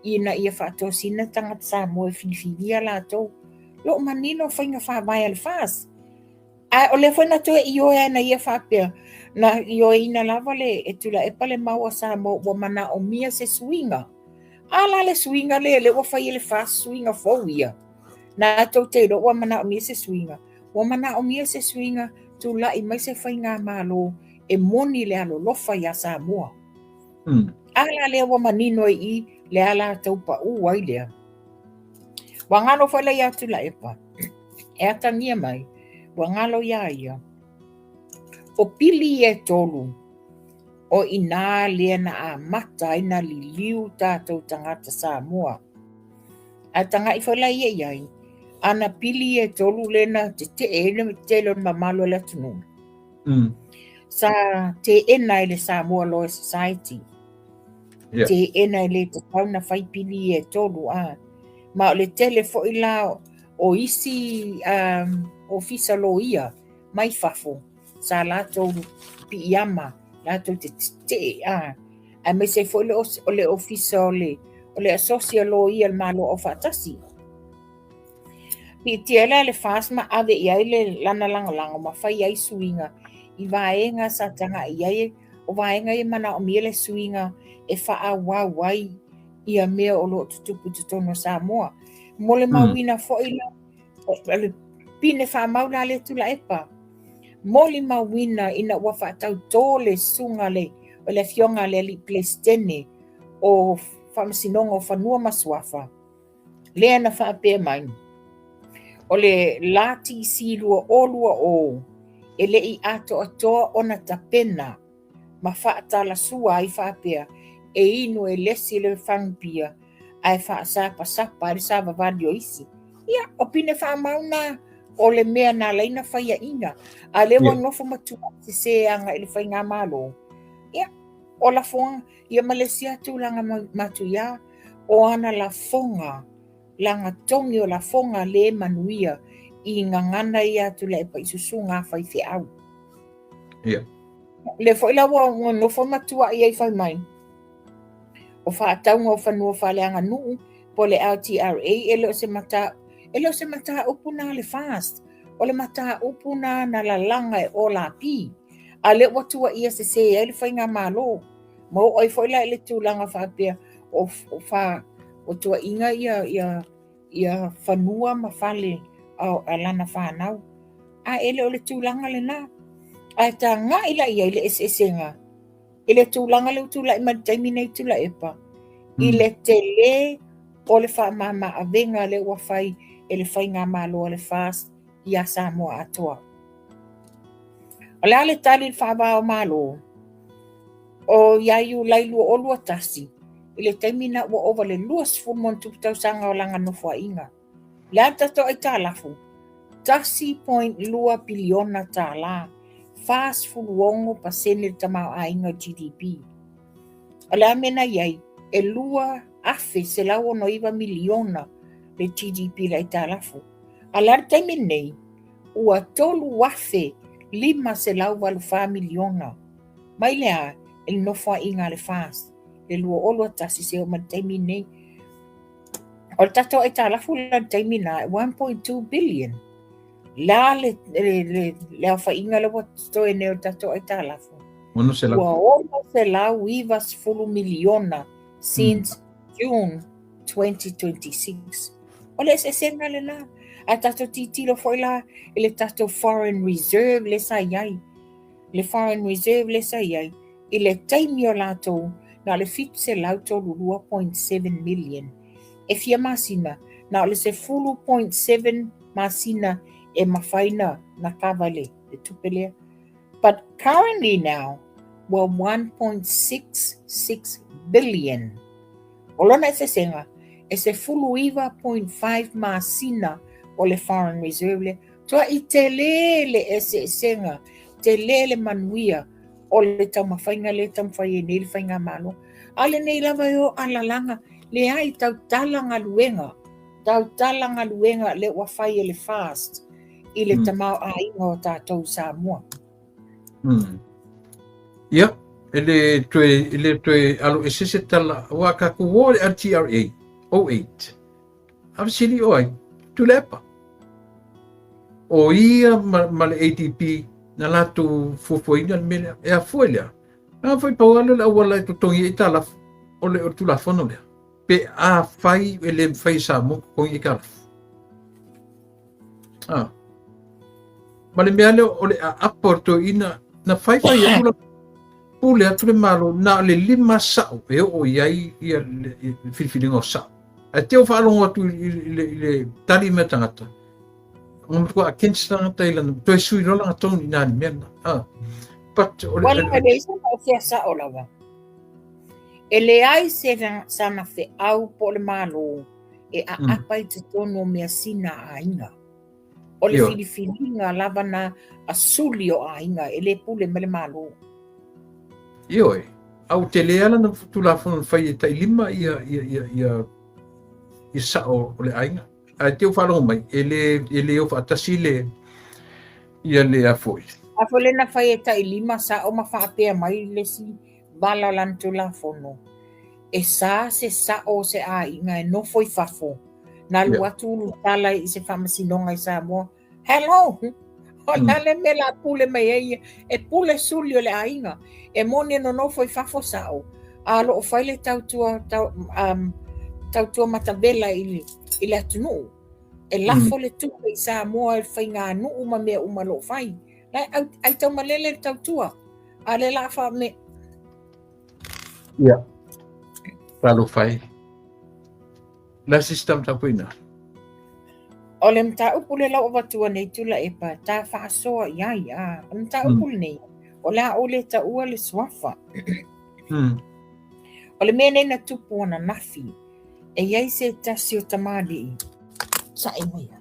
ina ia faatosina tagata Samoa e filifilia latou. Lo o manino faiga faavae a le FAST. Ae o lea foi na toe ioe ai na ia faapea, na ioeina lava le e Tuilaepa le mau a Samoa ua manaomia se suiga. A la le suiga lea, lea ua fai e le FAST suiga fou ia. Na tou te iloa ua manaomia se suiga. Ua manaomia se suiga, tulai mai se faigamalo e moni le alolofa iā Samoa. A la lea ua manino ai i le a latou paʻu ai lea. Ua galo foi la iā Tuilaepa. E atagia mai, ua galo iā ia. O pili ia e tolu, o inā lea na amata ai na liliu tatou tagata Samoa. Ae taga'i foi la ia i ai, ana pili ia e tolu lea na tete'e ai le tele o le mamalu o le atunuu. Sa teena e le Samoa Law Society. Yeah. Teena e le tatau na fai pili ia e tolu a. Ma o le tele foi la o isi ofisa loia mai fafo sa latou piiama latou te tetee a aemaise ai foi le o le ofisa o le o le asosi a loia o le Malo Aufaatasi. Piitia ai la le FAST ma ave i ai le lana lagolago ma fai ai suiga i vaega sa taga'i i ai o vaega ia e manaomia le suiga e faaauau ai ia mea o lo o tutupu i totonu o Samoa. Molimauina foi la, o le pine faamau la lea Tuilaepa, molimauina ina ua faatautō le susuga le, o le afioga a le alii Peresetene o Faamasinoga o Fanua ma Suafa, lea na faapea mai, o le la TC 2020 e le i atoatoa ona tapena ma faatalasua ai faapea, e inu e lesi le fagupia ae faasapasapa ai le savavali o isi. Ia, o pine faamau na o le mea na ala ai ona faiaina, a lea ua nofo ma tuuai sese agai i le faigamalo. Ia, o lafoga, ia ma le isi lava tulaga matuia, o ana lafoga, lagatogi o lafoga le manuia i gagana ia Tuilaepa i susuga a faifeau. Yeah. Lea foi la ua nofo ma tuuai ai fai mai, o faatauga o fanua faaleaganuu po o le LTRA e le o se mata, E le o se mataupu na a le FAST, o le mataupu na na lalaga e OLAP, a lea ua tuuaia sese ai le faigamalo. Ma oo ai foi la i le tulaga faapea o fa o tuuaiga ia ia ia fanua ma fale a lana fanau. A e le o le tulaga lena. Ae tagai la i ai le eseesega i le tulaga lea ua tulai mai i le taimi nei Tuilaepa, i le tele o le faamama avega lea ua fai e le faigamalo a le FAST iā Samoa atoa. O le a le tali i le faava o Malo? O ia Iulai 2021, i le taimi na ua ova le 20+ tausaga o lana nofoaiga. Le a le tatou aitalafu? $1.2 piliona, 46% le tamaoaiga o GDP. O le a mea na i ai? E $2,169 miliona le GDP i le aitalafu. A o le a le taimi lenei? Ua $3,584 miliona. Mai le a? I le nofoaiga a le FAST, le 2021 seia oo mai i le taimi lenei. O le tatou aitalafu la i le taimi lena e 1.2 billion. Le a le, le, le, le aofaiga lea ua totoe nei o le tatou aitalafu? Ua 690 miliona since June 2026. O le eseesega lena. Ae tatou tilotilo foi la i le tatou foreign reserve lea sa i ai. Le foreign reserve lea sa i ai i le taimi o latou na o le 732.7 million. E fia masina? Na o le 10.7 masina e mafai na na kava le, le tupe lea. But currently now, ua 1.66 billion. O lona eseesega, e 19.5 masina o le foreign reserve lea. Tuai tele le eseesega, tele le manuia o le taumafaiga lea e taumafai ai nei le Faigamalo. A o lenei lava e o alalaga, leai, tautala galuega, tautala galuega lea ua fai e le FAST i le tamaoaiga o tatou i Samoa. Ia, e le toe, e le toe alo ese se tala, aua tatou o i le LTRA 08, a fesili o ai? Tuilaepa. O ia ma, ma le ADB na latou fuafuaina le mea lea. E afua i lea. A foi pau lava lea o le auala e totogi ai aitalafu o le, o le Tulafono lea. Pe afai e le mafai e Samoa totogi aitalafu. Ah. Ma le mea lea o le aapa o le toeaina, na faifai atu la pule atu le Malo, na o le lima sao e oo i ai ia le, le filifiliga o sao. Ae te o faalogo atu i, i, le, i le tali mai a tagata, ua matua against tagata i lana, toe sui loa lana tone i nā le mea lena. Ah. But, o le, Wala, e leai sana fea sao lava. E leai se sana feau po o le Malo e aapa i totonu o measina a aiga. O le filifiliga lava na a suli o aiga, e le pule mai le Malo. Ioe, a ua tele lava lana Tulafono na fai e tailima ia, ia, ia, ia, ia sao o le aiga. Ae te u faalogo mai, e le, e le o faatasi le, ia le a foi. A foi le na fai e tailima sao ma faapea mai le isi vala o lana Tulafono, e sa se sao o se aiga e nofo i fafo, na alu atu ulutala i se faamasinoga i Samoa. Hello! O le a le mea la pule mai ai ia? E pule suli o le aiga. E moni e nonofo i fafo sao, a o lo o fai le tautua, tau, um, tautua matavela i le, i le atunuu. E lafo le tupe i Samoa i le faiganuu ma mea uma o lo o fai. La e aitaumalele le tautua. A le la faame... Ia. Talofa e. La system tapuina. O le mataupu lea la ua avatua nei Tuilaepa, ta faasoa i ai, a. O le mataupu lenei, o le a ou le taua le suafa. O le mea nei na tupu ananafi, e i ai se tasi o tamalii, sa'i mai ia.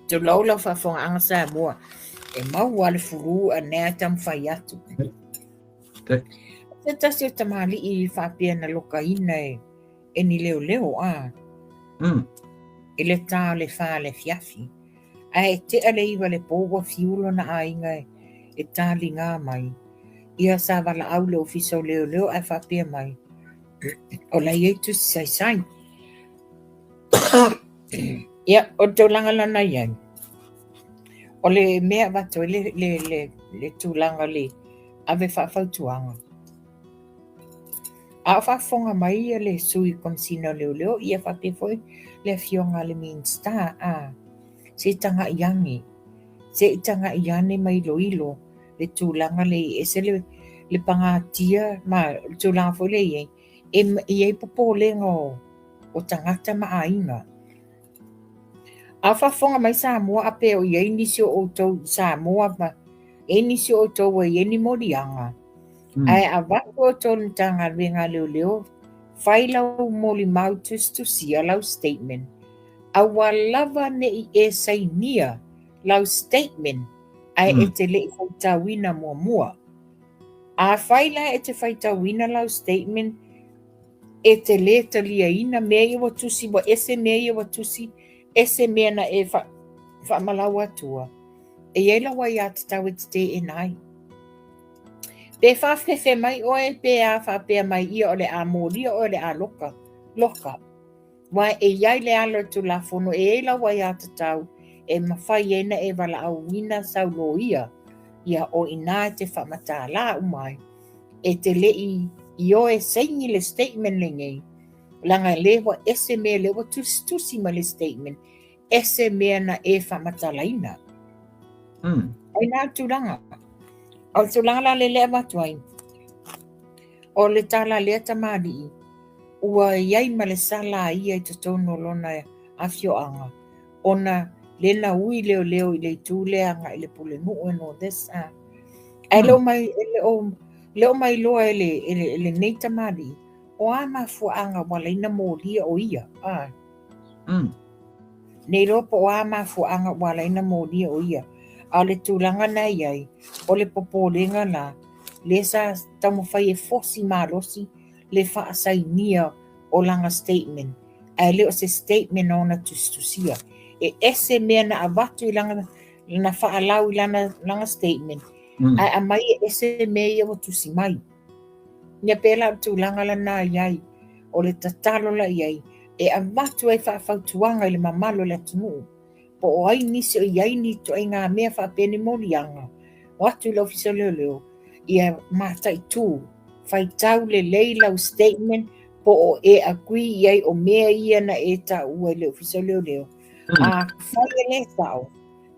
Tulou lau faafofogaaga Samoa, e maua le fulu a nea e taumafai atu. Se tasi o tamalii faapea na lokaina e e ni leoleo, a. I le tā o le 4 i le afiafi. Ae tea le 9 i le po ua fiu lona aiga e taligā mai. Ia sa valaau le ofisa o leoleo ae faapea mai, o la e i ai tusi saisai. Ia, o le tulaga lana i ai, o le mea e avatu ai le, le, le, le tulaga o le ave faafautuaga, A o faafofoga mai le Sui Komesina o Leoleo ia faapea foi le Afioga a le Minisita, a, se i tagai ane, se i tagai ane ma iloilo le tulaga lea e ese le, le pagatia ma le tulaga foi lea e i ai, e i ai popolega o, o tagata ma aiga. A o faafofoga mai Samoa a pe o i ai nisi o outou i Samoa ma e i ai nisi o outou ua i ai ni moliaga, Ae avatu outou i le Matagaluega a Leoleo, fai lau molimau tusitusia, lau statement, aua lava ne i e sainia lau statement ae e te le i faitauina muamua. Afai la e te faitauina lau statement, e te lē taliaina mea ia ua tusi, ua ese mea ia ua tusi, ese mea na e faamalau atua, e i ai lau aiatatau e te teena ai. Pe faafefe mai oe pe a faapea mai ia o le a molia oe o le a loka, loka. Aua e i ai le ala o le Tulafono, e i ai lau aiatatau e mafai ai na e valaauina sau loia, ia o i ina e te faamatala uma ai. E te le i ioe saini le statement lenei, leaga lea ua ese mea lea ua tusitusi mai le statement, ese mea na e faamatalaina. Ai na tulaga. O le tulaga la lea e avatu ai, o le tala a lea tamalii, ua i ai ma le sala a ia i totonu o lona afioaga, ona lea na ui leoleo i le itu lea agai i le pulenuu and all this. Ae le o mai, e le o, le o mailoa e le, e le, e lenei tamalii, o a mafuaaga ua ala ai ona molia o ia. Ne iloa po o a mafuaaga ua ala ai ona molia o ia. A o le tulaga na i ai, o le popolega la, lea sa taumafai e fosi malosi le faasainia o lana statement, ae le o se statement na ona tusitusia. E ese mea na avatu i lana, na faalau i lana, lana statement, ae aumai e ese mea ia ua tusi mai. Ia pēlā o le tulaga lana i ai, o le tatalo la i ai, e avatu ai faafautuaga i le mamalu o le atunuu, po o ai nisi o i ai ni ituaiga mea faapea ni moliaga, o atu i le Ofisa o Leoleo, ia mataitū, faitau lelei lau statement po o e agree i ai o mea ia na e taua i le Ofisa o Leoleo. Afai e le sao,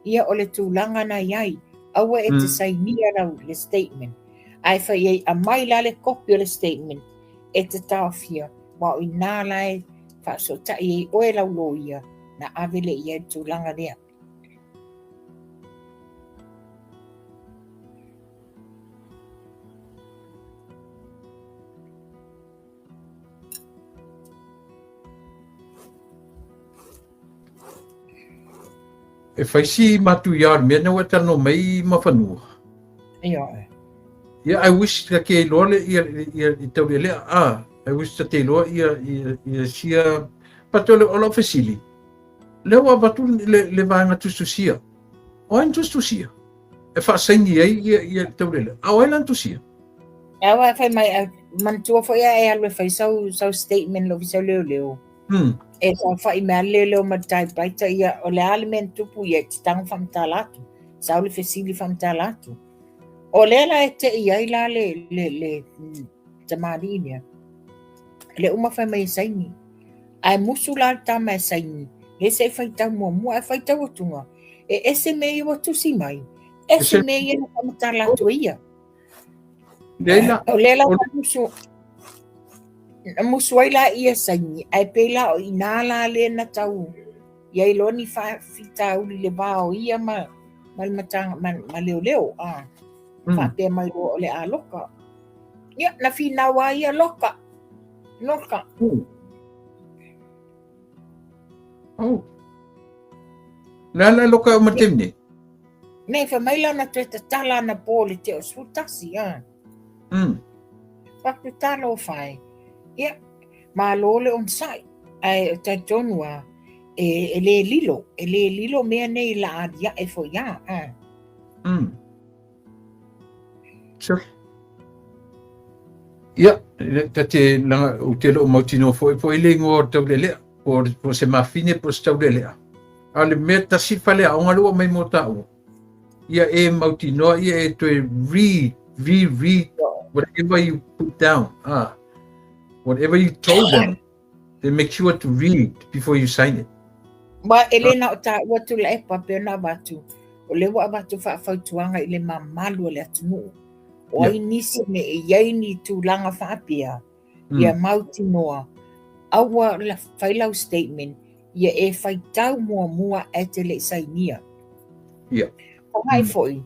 ia o le tulaga na i ai, aua e te sainia lau le statement. Ae fai i ai, aumai la le kopi o le statement e te taofia, aua o i ina la e faafesootai ai oe lau loia, na ave lea i ai le tulaga lea. E fai si matuia o le mea na ua e talanoa mai ma fanua. Ia oe. Ia, I wish ta te iloa le ia ia i taulealea. Ah, I wish ta te iloa ia ia ia sia but o le o lau fesili. Lea ua avatu le le vaega tusitusia. O ai na tusitusia? E faasaini ai ia ia taulealea. A o ai la na tusia? Aua e fai mai, manatua foi a e alu e fai sau, sau statement i le ofisa o leoleo. E saofai mai lava le leoleo ma le typewriter, ia, o le a le mea na tupu, ia, e te tago faamatala atu. Sau le fesili faamatala atu. O lea la e tei ai la le, le, le tamalii lea, le uma fai mai e saini. Ae musu la le tama e saini, lea se i faitau muamua, ae faitau atuga, e ese mea ia ua tusi mai, ese mea ia na faamatala atu e ia. Lea O lea la ua musu, na musu ai la ia saini, ae pei la o i ina la lea na tau i ai loa ni faafitauli i le va o ia ma, ma le matanga, ma, ma leoleo, a. Faapea mai loa o le a loka. Ia, na finau a ia loka. Loka. Oh. Le la loka o ma taimi nei? Nei, fai mai la na toe tatala anapō i le tea o 11, a. Fai atu, talofa e. Ia, Malo le onosai, ae talitonu lava, e le lilo, e le lilo mea nei o le a aliae foi lava. A. Sure. Ia, ta te, leaga, ou te le o mautinoa foi po o ai le igoa o le taulealea, po o se mafine po o se taulealea. A o le mea tasi le faleaoga lea ua aumai mo taua, ia e mautinoa ia e toe read, re-read whatever you put down. Ah, whatever you told them, they make sure to read before you sign it. Ma e le na o taua Tuilaepa pei ona avatu, o lea ua avatu faafautuaga i le mamalu o le atunuu. O ai nisi ne i i ai ni tulaga faapea, ia mautinoa, aua la fai lau statement, ia e faitau muamua ae te le i sainia. Tagai foi,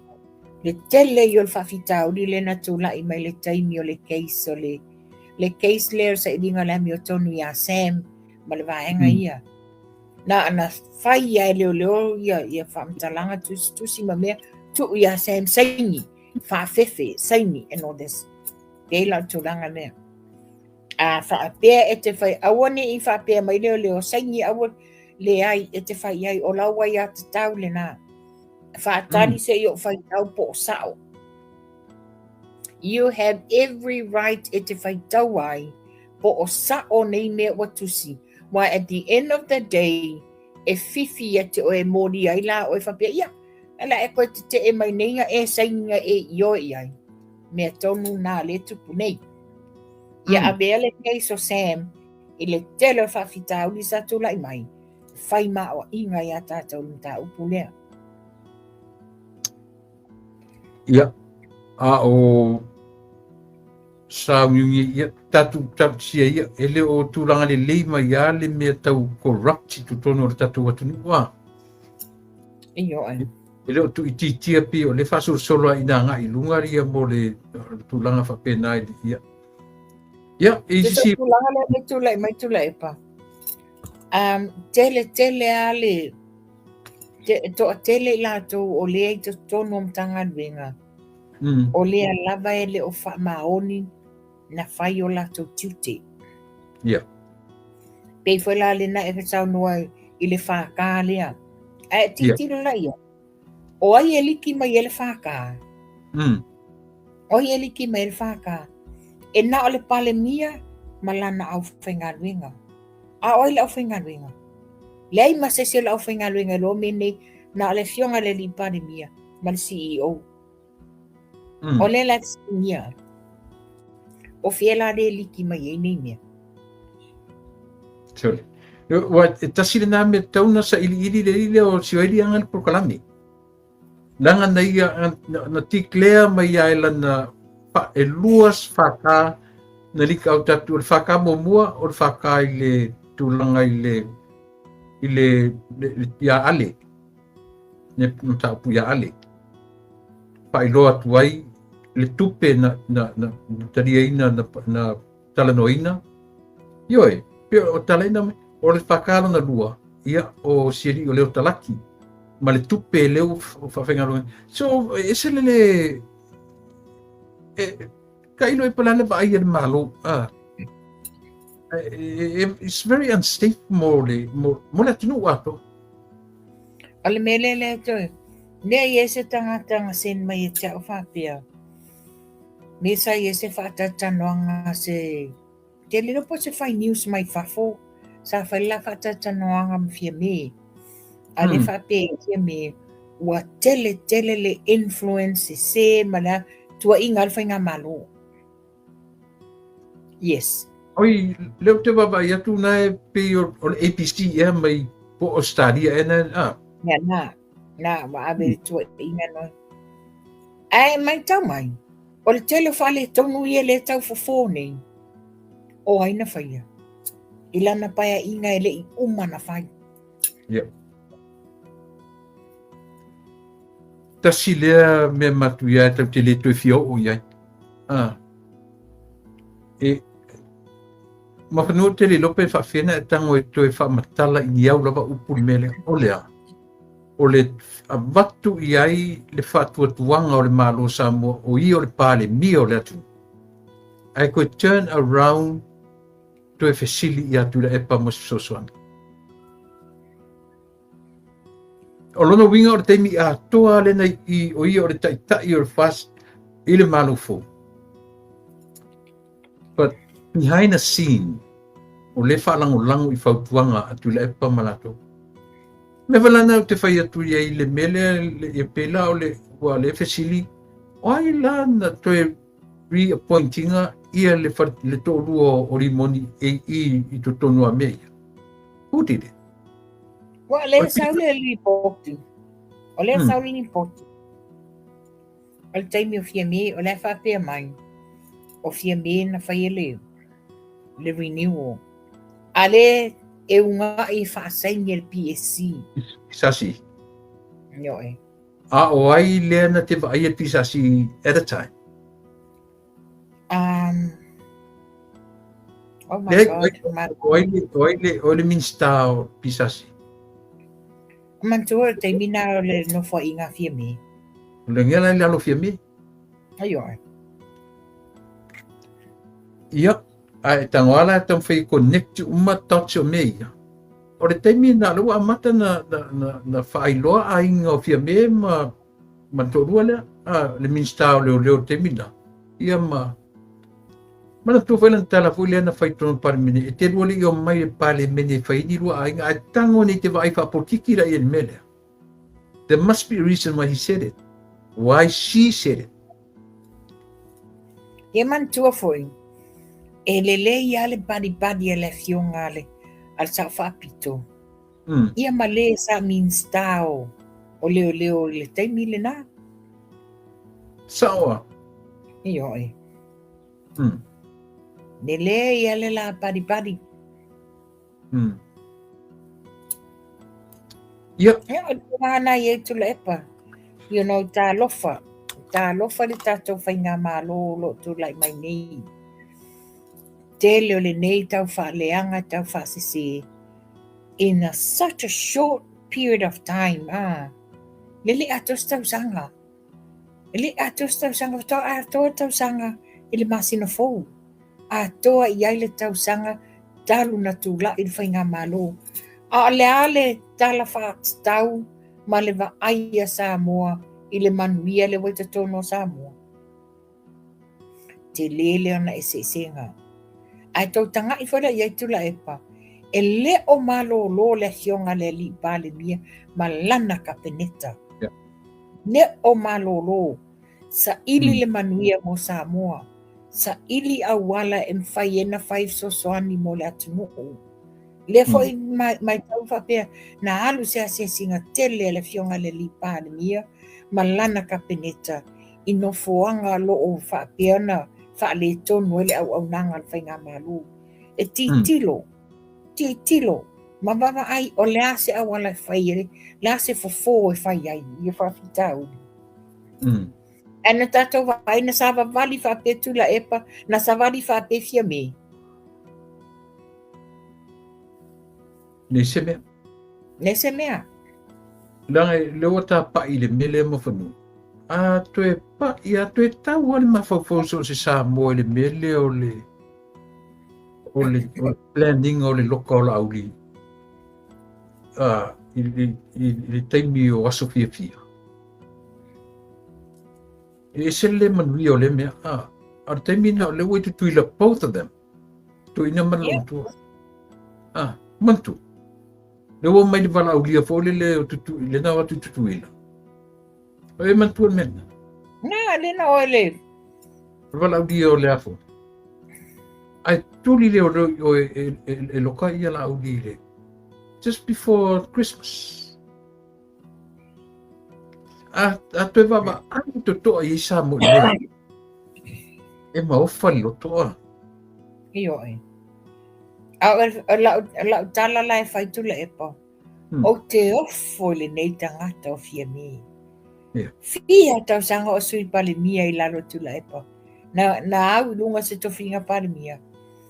le tele ia o le faafitauli lea na tulai mai le taimi o le case o le le case lea o le sailiga o le amiotonu ia Sam ma le vaega ia. Na ona fai lava e leoleo ia, ia faamatalaga tusitusi ma mea, tuu ia Sam saini, faafefe, saini and all this. Pei la o le tulaga lea. A faapea e te fai, aua ne i faapea mai leoleo, saini aua, leai, e te fai ai, o lau aiatatau lena. Faatali se i ou faitau po o sao. You have every right e te faitau ai po o sao nei mea ua tusi. Why at the end of the day, e whiwhi ia te oe e mōri ai la oe faapea, ia, ala e koe tetee mai nei nga e saini nga e ioe i ai. Mea tonu nā le tupu nei. Ia avea le case o Sam i le tele o faafitauli sa tulai mai, whai maoaʻiga iā tātou le mataupu lea. Ia, a o sauniuni ia, tatou tautasia ia, e le o tulaga lelei mai lava le mea tau corrupt i totonu o le tatou atunuu a. Ioe. E le o tuuitiitia pei o lea e faasolosolo lava ina agai i luga ia mo le tulaga faapena i ia. Ia, e i sisi... Tulaga lea e tulai mai Tuilaepa. Tele tele lava le toatele i latou o lea i totonu o Matagaluega, o lea lava e le o faamaoni na fai o latou tiute. Yeah. Pei foi la lena e saunoa i le FK lea. Ae tilotilo la ia, o ai e liki mai ai le FK? O ai e liki mai ai le FK? E na o le Palemia ma lana aufaigaluega. A o ai le aufaigaluega? Leai ma se isi o le aufaigaluega e iloa mea nei, na o le afioga i le alii Palemia ma le CEO. O lea la e fesiligia, o fea la lea e liki mai ai nei mea? Sorry. Ua, e tasi lena mea tatau ona sailiili le alii lea o Sioeli ana le polokalame. Leaga na ia, na, na declare mai ia e lana, fa, e lua FK na leak out atu, o le FK muamua, o le FK i le tulaga i le, i le, le, le ia Ale, le mataupu ia Ale. Faailoa atu ai le tupe na, na, na, na taliaina, na, na talanoaina. Ioe, pe o talaina mai, o le FK lona lua, ia, o si alii o Leo Talaki, ma le tupe lea ua faafaigaluega. So, e ese le le, e, tailo e po o le a le vaai a le Malo. Ah. It's very unsafe mo le, mo, mo le atunuu atoa. O le mea lea lea toe, lea i ai se tagata na send mai ia te au faapea, me sa i ai se faatalatalanoaga se, te le iloa po o se fai news mai fafo, sa fai le la faatalatalanoaga ma Fiame, a lea faapea ai Fiame, ua tele tele le influence sese ma le a, tuuaiga ai le faigamalo. Yes. Oi, lea ou te vaavaai atu na e pei o le ABC ea mai po o Australia ea na, ah. Ia, na, na, ua ave le tuuaiga noi. Ae maitau mai, o le tele o faaletonu ia lea e tau fofo nei, o ai na faia? I lana paeaiga e le i uma na fai. Ia. Tasi lea mea matuia e tatou te le toe fia oo i ai. Ah. E, ma fanua te le iloa pe faafefea ona e tago e toe faamatala i ni au lava upu le mea lea. O le a? O le avatu i ai le faatuatuaga o le Malo o Samoa o ia o le Palemia o le atunuu. Ae toe turn around toe fesili ia Tuilaepa mo se fesoasoani. O lona uiga o le taimi atoa lena i o ia o le taitai o le FAST i le Malo fou. But behind the scene, o lea e faalagolago i fautuaga a Tuilaepa ma latou. Mea foi la lena ou te fai atu i ai i le mea lea, e pei la o le, ua lea fesili, o ai la na toe reappoint ina ia le, le toalua o Rimoni e i, i totonu a mea ia? Who did it? Ua lea sau le lipoti. O lea sau le lipoti. O le taimi o Fiame, o le a faapea mai, o Fiame na faia le, le renewal. A le e ugaʻi e faasaini e le PSC. PSC. Ioe. A o ai lea na te vaaia le PSC at a time? Oh my God. O ai le, o ai le, o ai le Minista o PSC? Manatua o le taimi na o le nofoaiga a Fiame. O le ngela i lalo Fiame? Ioe. Ia, a e tago lava la e taumafai e connect uma dots o mea ia. O le taimi lena o lea ua amata na, na, na, na faailoa aiga o Fiame ma, ma le toalua lea, a, le Minista o Leoleo i le taimi lena, ia ma manatua foi lana tala foi lea na fai i totonu o le Palemene, e te lua le i omai i le Palemene e fai ai ni lua aiga, ae tago nei te vaai faapolokiki la i le mea lea. There must be a reason why he said it. Why she said it. Ia manatua foi, e lelei lava le balibali a le afioga a le, a le Sao Faapito. Ia ma le sa Minista o, o Leoleo i le taimi lena. Sao a? Ioe. Lelei lava le la balibali. Ia. Ia, o le tulaga lena i ai Tuilaepa. You know, talofa. Talofa le tatou faigamalo o lo o tulai mai nei. Tele o lenei tau faaleaga, tau faasese in a such a short period of time. Ah, le le atoa se tausaga. E le atoa se tausaga, faatoa atoa le tausaga i le masina fou. Atoa i ai le tausaga talu na tula'i le faigamalo. A o le a le tala faatatau ma le vaai a Samoa i le manuia lea ua i totonu o Samoa? Tele le ona eseesega. Ae tou taga'i foi la i ai Tuilaepa, e le o malolo le afioga a le Alii Palemia ma lana Kapeneta. Le o malolo. Saili le manuia mo Samoa. Saili auala e mafai ai ona fai fesoasoani mo le atunuu. Lea foi matau faapea na alu se asiasiga tele a le afioga i le Alii Palemia ma lana Kapeneta i nofoaga o lo o faapea ona faaletonu ai le auaunaga a le Faigamalo. E tilotilo, tilotilo ma vaavaai o le a se auala e fai ai, le a se fofo e fai ai ia faafitauli. Ae na tatou vaai na savavali faapea Tuilaepa, na savali faapea Fiame. Nei se mea. Nei se mea. Leaga lea ua tapaʻi i le mea lea ma fanua. A toe paʻi, a toe tau lava le mafaufau so o se Samoa i le mea lea o le o le, o le planning o le loka o Laauli a, i, i, i, i le taimi o aso fiafia. E ese le manuia o lea mea. A, a le taimi na o lea ua i Tutuila both of them. Toeaina ma le loomatua. Ah, manatua. Lea ua mai le valaaulia foi lele o tutu, le na o atu i Tutuila. O e manatua le mea lena? Na, le na oe le. O le valaaulia o le afo. Ae tuli le o o e, e, e, e loka ia Laauli i le just before Christmas. A, a toe vaavaai totoa i ai Samoa i le mea. E maofa le loto a. Ioe. A o lau, lau tala la e fai Tuilaepa. Ou te ofo i lenei tagata o Fiame. Yeah. Fia tausaga o Sui Palemia i lalo o Tuilaepa. Na, na au i luga se tofiga Palemia.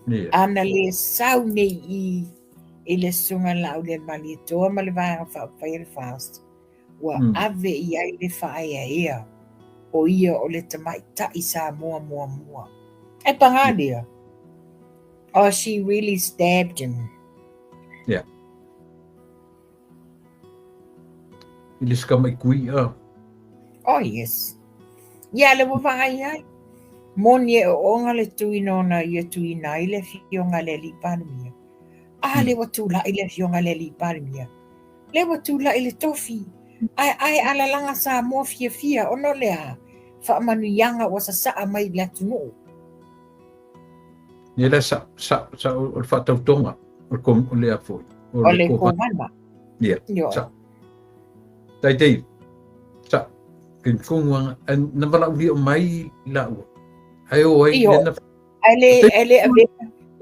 Yeah. A na le sau nei i i le Susuga Laaulialemalietoa ma le Vaega Faaupufai a le FAST, ua ave i ai le faaeaea o ia o le tamaitai Samoa muamua. Ae pagā lea, Oh, she really stabbed him. Yeah. I le sikama'i kui a. Oh, yes. Ia, le ua vaai ai. Moni e ooga le tuina ona ia tuina ai le afioga i le alii Palemia. A le ua tula'i le afioga i le alii Palemia. Le ua tula'i le tofi. Ae ae alalaga Samoa fiafia ona o le a? Faamanuiaga ua sasaa mai i le atunuu. Ia la sa sa sa o le faatautoga o le o le a foi. O le kovana. Ia. Sa. Tai tai. Sa. Ke konga na valaaulia mai la ua. Ai o ai le na Ai le ai le ave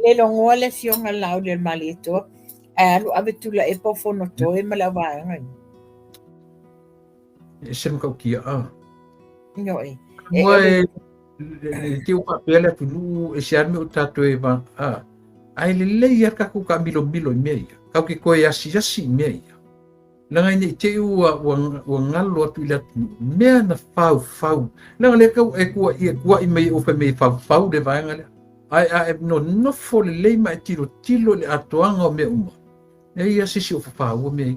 le logoa le afioga Laaulialemalietoa ae alu ave Tuilaepa o Fonotoe ma le auvaega ia. E se matautia a. Ioe. E, e, e, te o faapea le atunuu e se a le mea o tatou e va a. Ae lelei lava tatou taamilomilo i mea ia. Tatou te toe asiasi i mea ia. Leaga ina i te i ua, ua, ua galo atu i le atunuu, mea na faufau. Leaga lea tau e tua'i, e tua'i mai e fai mai e faufau le vaega lea. Ae a e nonofo lelei ma e tilotilo i le atoaga o mea uma, leai lava se isi o fafaua mea ia.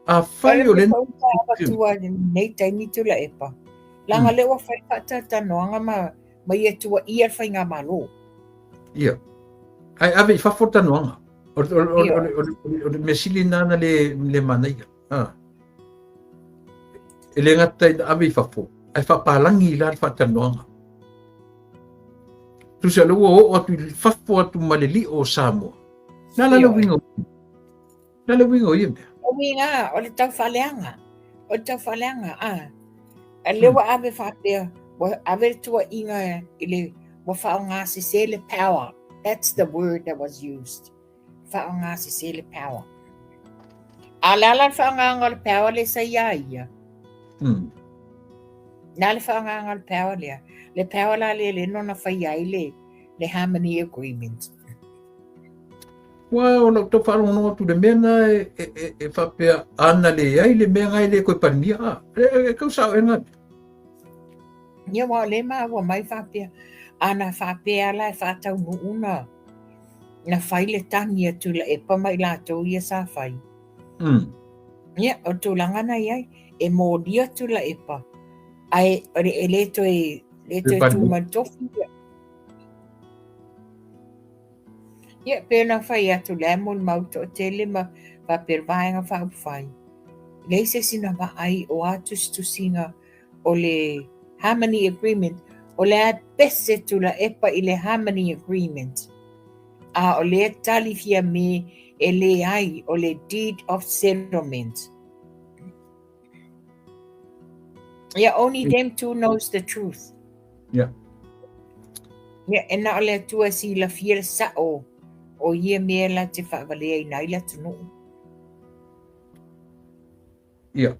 Afai o le avatua i lenei taimi Tuilaepa, leaga lea ua fai faatalatalanoaga ma ma ia tuuaia le faigamalo. Ia. Ae ave i fafo le talanoaga. O le mea sili lena na le, le manaia. Ah. E le gata ina ave i fafo, ae faapalagi la le faatalanoaga. Tusa o lea ua oo atu i fafo atu ma le lio o Samoa. Na la le uiga Na le uiga o ia mea? O uiga, o le taufaaleaga. O le taufaaleaga, a. A lea ua ave faapea, ua ave le tuuaiga i le, ua faaaoga sese le power. That's the word that was used. Faaaoga sese le power. A o le a la le faaaogaina o le power lea sa ia ia? Na le faaaogaina o le power lea. Le power la lea lea na ona faia ai le, le Harmony Agreement. Ua o lau tau faalogologo atu i le mea na e, e, e, e faapea ana leai le mea na e le koe Palemia a. E, e, e kau sao e ngā. Ia ua o le maua mai faapea, ana faapea la e faataunuu na, na fai le tagi a Tuilaepa ma i latou ia sa fai. Ia, o le tulaga na i ai, e molia Tuilaepa, ae e le toe, le toe tu mai le tofi ia. Ia, pei ona fai atu le molimau toatele ma faapea le Vaega Faaupufai, e leai se isi na vaai o a tusitusiga o le Harmony Agreement, o le a pese Tuilaepa i le Harmony Agreement, a o lea tali Fiame e leai o le Deed of Settlement. Ia, only them two knows the truth. Yeah. Ia, e na o le Atua e silafia le sao o ia mea la te faavaleaina ai le atunuu. Ia.